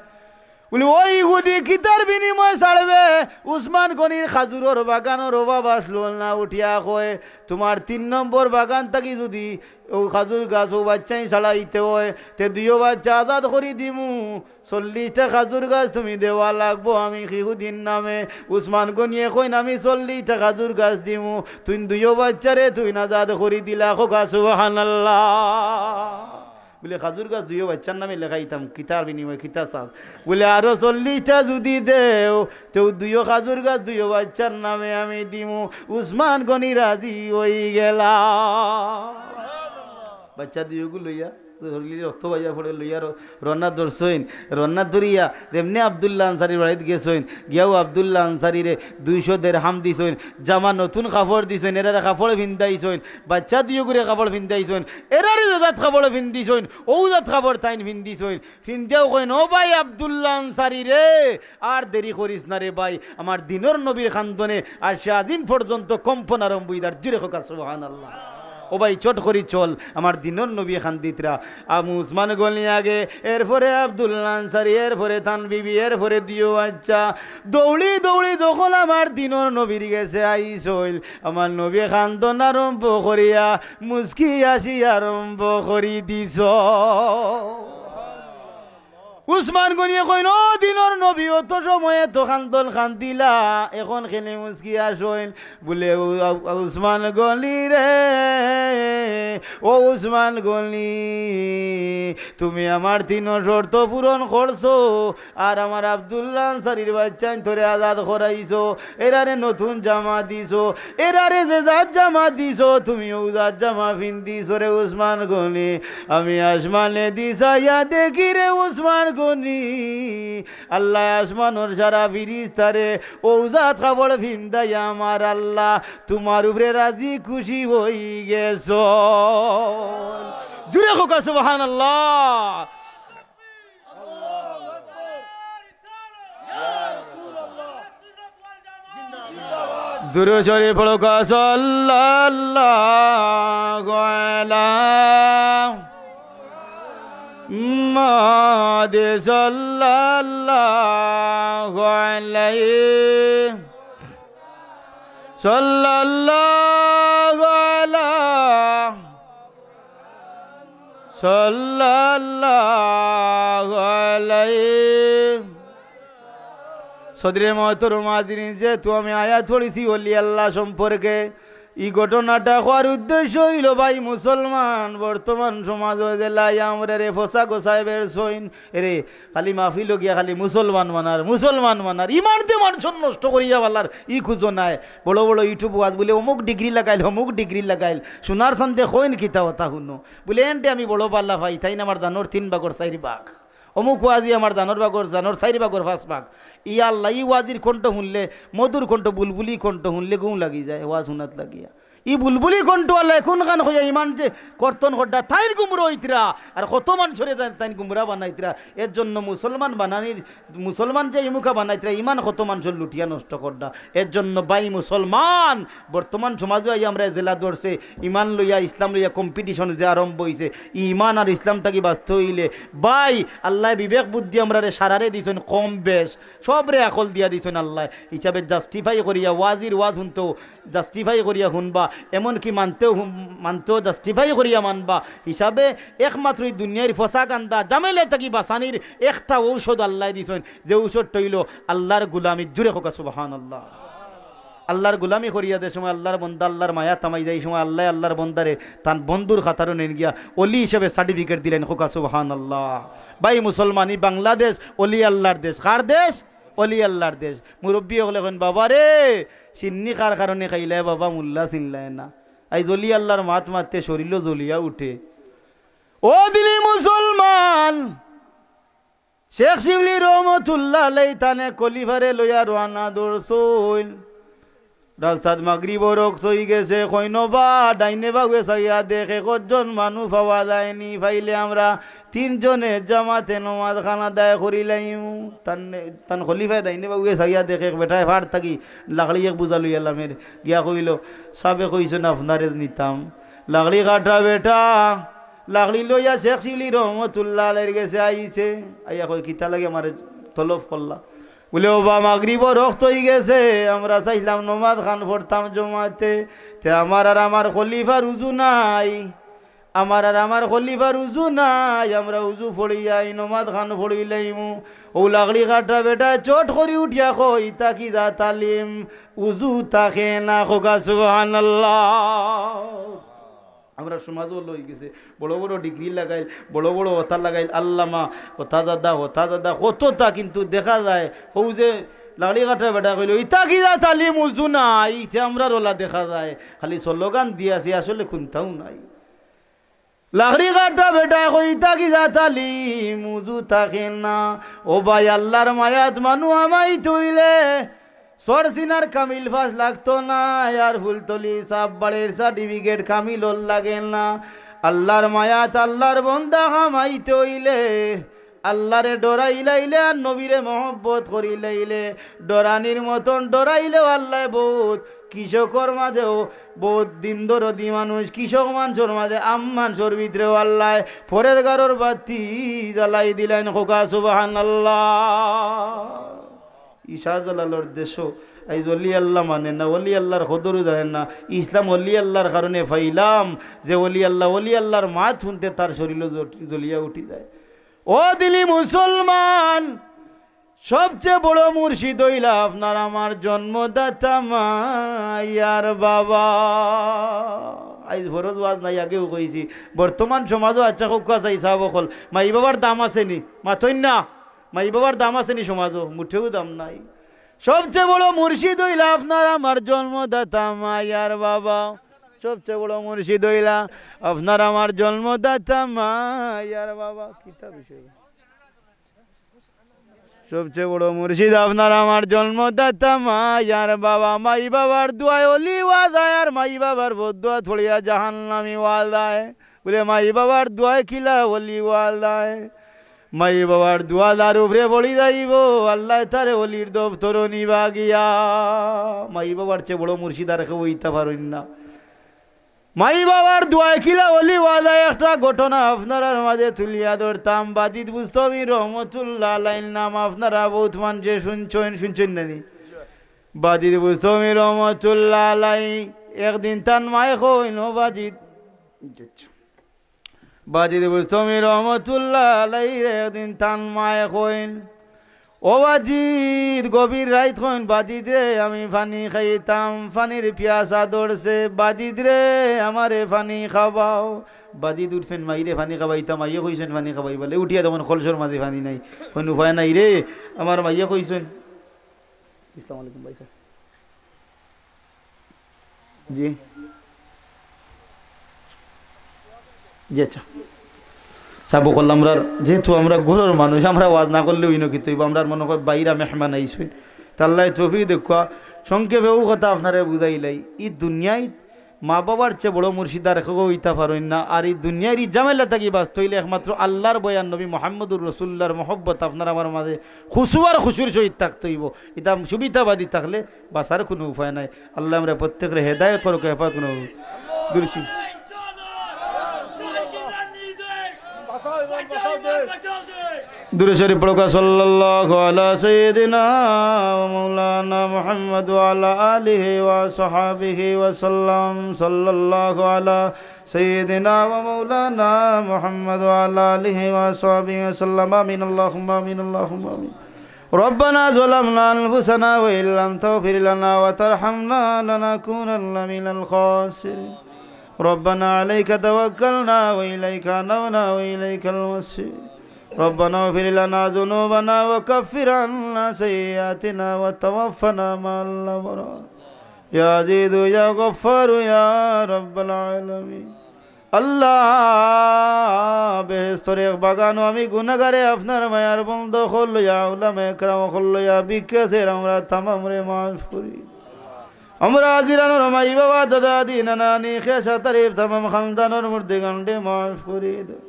বুলে, ও ইহুদি, কিতার বিনিময়ে ছাড়বে? উসমান গনির খাজুরর বাগানর অভাব আছলো না, উঠিয়া কয়, তুমার তিন নম্বর বাগান থাকি যুদি অউ খাজুর গাছ অউ বাইচ্চাইন ছাড়াইতে অয়, তে দুইও বাইচ্চা আজাদ করি দিমু। চল্লিশটা খাজুর গাছ তুমি দেওয়া লাগবো আমি ইহুদির নামে। উসমান গনিয়ে কইন, আমি চল্লিশটা খাজুর গাছ দিমু, তুইন দুইও বাইচ্চারে তুইন আজাদ করি দিলা। কউক্কা সুবহানাল্লাহ। বুলে, খাজুর গাছ দুইও বাইচ্চার নামে লেখাইতাম, কিতার বিনিময়ে কিতা চাস? বুলে, আরো চল্লিশটা যুদি দেও, তেউ দুইও খাজুর গাছ দুইও বাইচ্চার নামে আমি দিমু। উসমান গনি রাজি অইগেলা। বাইচ্চা দুইওগু লইয়া, শরীলে রক্ত বাইয়া পড়ের, লইয়া র-, রওনা ধরছইন। রওনা ধরিয়া যেমনে আব্দুল্লাহ আনসারীর বাড়িত গেছইন, গিয়াউ আব্দুল্লাহ আনসারীরে দুইশো দেরহাম দিছইন, জামা নতুন কাপড় দিছইন, এরারে কাপড় ফিন্দাইছইন, বাইচ্চা দুইওগুরে কাপড় ফিন্দাইছইন, এরারে যে জাত কাপড় ফিন্দিছইন, অউ জাত কাপড় তাইন ফিন্দিছইন। ফিন্দিয়াউ কইন, ও ভাই আব্দুল্লাহ আনসারী রে, আর দেরি করিস না রে ভাই, আমার দিনর নবীর খান্দনে আরশে আজিম পর্যন্ত কম্পন আরম্ভ অইযার। জুরে কউক্কা সুবহানাল্লাহ। ও ভাই, চট করি চল, আমার দিনর নবী খান্দিতরা। আবু উসমান গনি আগে, এরপরে আব্দুল্লাহ আনসারী, এরপরে তান বিবি, এরপরে দুইও বাইচ্চা। দৌড়ি দৌড়ি যখন আমার দিনর নবীর গেছে আইছইল, আমার নবী খান্দন আরম্ভ করিয়া মুচকি হাসি আরম্ভ করি দিছ। উসমান গনিয়ে কইন, ও দিনর নবী, অত সময় তো খান্দন খান্দিলা, এখন কেনে মুচকি হাসইন? বুলে, উ-, উ-, উসমান গনি রে, ও উসমান গনি, তুমি আমার তিন শর্ত পূরণ করছো, আর আমার আব্দুল্লাহ আনসারীর বাইচ্চাইন্তরে আজাদ করাইছো, এরারে নতুন জামা দিছো, এরারে যে জাত জামা দিছো, তুমি অউ জাত জামা ফিন্দিছো রে উসমান গনি। আমি আসমানেদি চাইয়া দেখি রে উসমান গনি, আল্লায় আসমানর সারা ফিরিস্তারে অউ জাত কাপড় ফিন্দাইয়া আমার আল্লাহ তুমার উপরে রাজি খুশি অইগেছইন। জুরে কউক্কা সুবহানাল্লাহ। দুরূদ শরীফ পড়ো, সাল্লাল্লাহু আলা মুহাম্মাদ, সাল্লাল্লাহু আলাইহি, সাল্লাল্লাহু আলা সাল্লাল্লাহু আলাইহি। সদরে মহতরম হাজিরিন, যেহেতু আমি আয়াত পড়ছি ওলি আল্লাহ সম্পর্কে, ই ঘটনাটা কওয়ার উদ্দেশ্য অইলো, ভাই মুসলমান, বর্তমান সমাজো যে লাই আমরারে ফসা গোসায় বেড়ছইন, এরে খালি মাহফিলো গিয়া খালি মুসলমান মানার, মুসলমান মানার, ইমানদি মানুষর নষ্ট করিয়া ফালার, ই খুজো নায়। বড় বড় YouTube ওয়াজ বুলে অমুক ডিগ্রি লাগাইল, অমুক ডিগ্রি লাগাইল। সোনার চান্দে কইন কিতা কথা হুনো। বুলে এনতে আমি বড় বালা পাই, তাইন আমার জানোর তিন ভাগর চাইর ভাগ। অমুক ওয়াজি আমার জানোর ভাগর, জানোর চাইর ভাগর পাঁচ ভাগ। ইয়া আল্লাহ, ই ওয়াজির কণ্ঠ হুনলে, মধুর কণ্ঠ, বুলবুলি কণ্ঠ হুনলে ঘুম লাগি যায়, ওয়াজ হুনাত লাগিয়া। ই বুলবুলি কণ্ঠওয়ালায় কুনখান কইয়া ইমান যে কর্তন কররা, তাইন গুমরা অইতরা, আর কত মানষরে তাইন, তাইন গুমরা বানাইতরা। এর জন্য মুসলমান বানানির, মুসলমান যে ইমুখা বানাইতরা, ইমান কত মানষর লুটিয়া নষ্ট কররা। এর জন্য ভাই মুসলমান, বর্তমান সমাজো আইয়া আমরারে যেলা ধরছে, ইমান লইয়া, ইসলাম লইয়া competition যে আরম্ভ অইছে, ই ইমান আর ইসলাম থাকি বাঁচতে অইলে, ভাই, আল্লায় বিবেক বুদ্ধি আমরারে সারারে দিছইন কম বেশ, সবরে আকল দিয়া দিছইন আল্লায়। হিসাবে justify করিয়া ওয়াজির ওয়াজ হুনতো, justify করিয়া হুনবা, এমনকি মানতেও হুন-, মানতেও justify করিয়া মানবা। হিসাবে একমাত্র ই দুনিয়ার ফসা গান্দা জামেলা থাকি বাঁচানির একটা ঔষধ আল্লায় দিছইন, যে ঔষধটা অইলো আল্লার গুলামি। জুরে কউক্কা সুবহানাল্লাহ। আল্লার গুলামি করিয়া যে সময় আল্লার বন্দা আল্লার মায়াত হামাই যায়, ই সময় আল্লায় আল্লার বন্দারে তান বন্ধুর কাতারো নেইন গিয়া অলি হিসাবে certificate দিলাইন। কউক্কা সুবহানাল্লাহ। ভাই মুসলমান, ই বাংলাদেশ অলি আল্লার দেশ। কার দেশ? অলি আল্লার দেশ। মুরব্বি অকলে কইন, "বাবা রে, শিন্নি কার কারণে খাইলায় বাবা, মুল্লা চিনলায় না।" আইজ অলি আল্লার মাত মাততে শরীলো জ্বলিয়া উঠে। ও দিলি মুসলমান, শেখ শিবলি রহমতুল্লাহ আলাই তানে খলিফারে লইয়া রওয়ানা ধরছইন। রাস্তাত মাগরিবর অক্ত অইগেছে, কইন বা ডাইনে বাউয়ে চাইয়া দেখ, একজন মানুষ পাওয়া যায়নি, পাইলে আমরা তিনজনে জামাতে নমাজ খান আদায় করিলাইমু। তান, তান খলিফায় ডাইনে বাউয়ে চাইয়া দেখ, এক বেটায় ফাড় থাকি লাকড়ি এক বুজা লইয়া লামের, গিয়া কইলো, "সাবে কইছইন আপনারে নিতাম।" লাকড়ি কাটা বেটা, লাকড়ি লইয়া শেখ শিবলি রহমতুল্লাহ আলাইর গেছে আইছে, আইয়া কয়, "কিতা লাগি আমারে তলব করলা?" বুলে, "ও বা, মাগরিবর অক্ত অইগেছে, আমরা চাইলাম নমাজ খান পড়তাম জমাতে, তে আমার আর আমার খলিফার উজু নাই, আমার আর আমার খলিফার উজু নাই, আমরা উজু পড়িয়া ই নমাজ খান পড়িলাইমু।" অউ লাকড়ি কাটা বেটায় চট করি উঠিয়া কয়, "ইতা কিতা তালিম, উজু থাকে না।" কউক্কা সুবহানাল্লাহ। আমরার সমাজো অলা অইগেছে, বড় বড় ডিগ্রি লাগাইল, বড় বড় হতা লাগাইল, আল্লামা, হতা দাদা, হতা দাদা, কততা, কিন্তু দেখা যায়, হউ যে লাকড়ি কাটা বেটা কইলো, "ইতা কিতা তালিম, উজু নাই", ইতে আমরার অলা দেখা যায়, খালি স্লোগান দিয়া আছে, আসলে কুন্তাউ নাই। লাকড়ি কাটা বেটায় কয়, "ইতা কিতা তালিম, উজু থাকে না।" ও ভাই, আল্লার মায়াত মানুষ হামাইতে অইলে সরসিনার কামিল পাশ লাগতো নায়, আর ফুলতলি সাব বাড়ির certificate কামিলর লাগে না। আল্লার মায়াত আল্লার বন্দা হামাইতে অইলে, আল্লারে ডরাইলাইলে আর নবীরে মহব্বত করিলাইলে, ডরানির মতন ডরাইলেও আল্লায় বউত কৃষকর মাঝেও বউত দিন দরদি মানুষ, কৃষক মানষর মাঝে আম মানষর ভিতরেও আল্লায় পরেজগারর বাতি জ্বালাই দিলাইন। কউক্কা সুবহানাল্লাহ। ই শাহজালালর দেশো আইজ অলি আল্লাহ মানে না, অলি আল্লার কদরও জানে না। ইসলাম অলি আল্লার কারণে পাইলাম, যে অলি আল্লাহ, অলি আল্লার মাত হুনতে তার শরীলো জ্বট-, জ্বলিয়া উঠি যায়। ও দিলি মুসলমান, সবচে বড় মুর্শিদ অইলা আপনার আমার জন্মদাতা মায়ার বাবা। আইজ ফরজ ওয়াজ নাই, আগেও কইছি, বর্তমান সমাজো, আচ্ছা, কউক্কা চাই সাব অকল, মাই বাবার দাম আছে নি? মাতইন না। মাই বাবার দাম আছে নি সমাজো? মুটেও দাম নাই। সবচে বড় মুর্শিদ অইলা আপনার আমার জন্মদাতা মায়ার বাবা। সবচে বড় মুর্শিদ অইলা আপনার আমার জন্মদাতা মায়ার বাবা। কিতা বিষয়? সবচে বড় মুর্শিদ আপনার আমার জন্মদাতা মায়ার বাবা। মাই বাবার দোয়ায় অলি ওয়া যায়, আর মাই বাবার বদদোয়া থুড়িয়া জাহান্নামি ওয়া যায়। বুলে, মাই বাবার দোয়ায় কিলা অলি ওয়া যায়? মাই বাবার দোয়া যার উপরে পড়ি যাইবো, আল্লায় তারে অলির দপ্তরো নিবা গিয়া। মাই বাবার চেয়ে বড় মুর্শিদ আর কেউ অইতা পারইন না। মাই বাবার দোয়ায় কিলা অলি ওয়া যায়, একটা ঘটনা আপনারার মাঝে তুলিয়া ধরতাম। বাজিদ বুস্তমি রহমতুল্লাহ আলাইহির নাম আপনারা বউত মানষে শুনছইন, শুনছইন না নি? বাজিদ বুস্তমি রহমতুল্লাহ আলাই একদিন তান মায়ে কইন, "ও বাজিদ।" বাজিদ বুস্তমি রহমতুল্লাহ আলাইহিরে একদিন তান মায়ে কইন, "ও বাজিদ," গভীর রাইত কইন, "বাজিদ রে, আমি পানি খাইতাম, পানির পিয়াসা ধরছে, বাজিদ রে, আমারে পানি খাবাও।" বাজিদ উঠছইন, "মাইরে পানি খাবাইতাম, মাইয়ে কইছইন পানি খাবাইবালে।" উঠিয়া দেখইন কলসর মাঝে পানি নাই। কইন, "উপায় নাই রে, আমার মাইয়ে কইছইন।" আসসালামু আলাইকুম ভাই সাহেব। জি। জি, আচ্ছা। সাব অকল, আমরার, যেহেতু আমরা ঘরর মানুষ, আমরা ওয়াজ না করলে অইন কিতা অইবো, আমরার মনো কয় বাইরা মেহমান আইছইন। তে আল্লায় তৌফিক দেউক্কা, সংক্ষেপে অউ কথা আপনারে বুঝাইলাই। ই দুনিয়াত মা বাবার চেয়ে বড় মুর্শিদ আর কেউ অইতা পারইন না। আর ই দুনিয়ার ই ঝামেলা থাকি বাঁচতে অইলে একমাত্র আল্লাহর ভয় আর নবী মুহাম্মদুর রাসূলুল্লাহর মহব্বত আপনার আমার মাঝে খুশু আর খুশুর সহিত থাকতে অইবো। ইতা সুবিধাবাদী থাকলে বাঁচার কুনু উপায় নাই। আল্লাহ আমরা প্রত্যেকরে হেদায়েত করুক, হেফাজত করুক। দুরুদ শরিফ। দুরুদ শরিফ পড়ুক, সাল্লাল্লাহু আলা সাইয়্যিদিনা ওয়া মাওলানা মুহাম্মদ ওয়া আলা আলিহি ওয়া সাহবিহি ওয়া সাল্লাম। সাল্লাল্লাহু আলা সাইয়্যিদিনা ওয়া মাওলানা মুহাম্মদ ওয়া আলা আলিহি ওয়া সাহবিহি ওয়া সাল্লাম। আমিন, আল্লাহুম্মা আমিন, আল্লাহুম্মা আমিন। ربنا ظلمنا أنفسنا وإن لم تغفر لنا وترحمنا لنكونن من الخاسرين. ربنا عليك توكلنا وإليك أنبنا وإليك المصير. ربنا اغفر لنا ذنوبنا وكفر عنا سيئاتنا وتوفنا مع الأبرار. يا عزيز يا غفار يا رب العالمين. আল্লাহ, বেহেশতর এক বাগানো আমি গুনাহগারে আপনার মায়ার বন্দা অকল লইয়া, উলামা একরাম অকল লইয়া, ভিক্ষা চাইয়ার আমরা তামামরে মাফ করি। আমরা হাজিরানোর মাই বাবা, দাদা, দাদি, নানা, নানি, খেশা, তারিফ, তামাম খানদানোর মুর্দেগানরে মাফ করি দেও।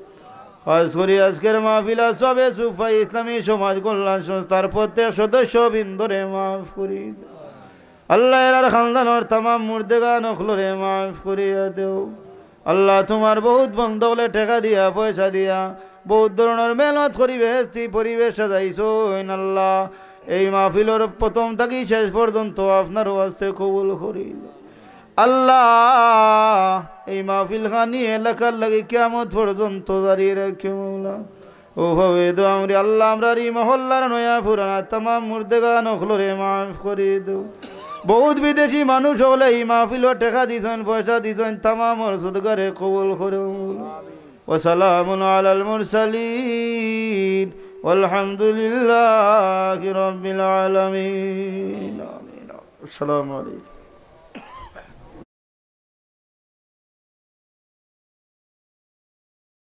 খাস করি আজকের মাহফিল আসহাবে সুফা ইসলামী সমাজ কল্যাণ সংস্থার প্রত্যেক সদস্যবৃন্দরে মাফ করি দেও। আল্লাহ, এরার খানদানোর তামাম মুর্দেগান অকলরে মাফ করিয়া দেও। আল্লাহ, তুমার বউত বন্দা অকলে টেকা দিয়া, পয়সা দিয়া, বউত ধরনর মেহনত করি বেহেশতি পরিবেশ সাজাইছইন। আল্লাহ, এই মাহফিলর প্রথম থাকি শেষ পর্যন্ত আপনার ওয়াস্তে কবুল করি লও। আল্লাহ, এই মাহফিল খানি এলাকার লাগি কিয়ামত পর্যন্ত জারি রাখিও মৌলা। অউ ভাবে দোয়া করি আল্লাহ, আমরার ই মহল্লার নয়া পুরানা তামাম মুর্দেগান অকলরে মাফ করি দেও। বউত বিদেশি মানুষ অকলে ই মাহফিলো টেকা দিছইন, পয়সা দিছইন, তামামর সদকারে কবুল করো। وسلام على المرسلين والحمد لله رب العالمين. آمين. السلام عليكم.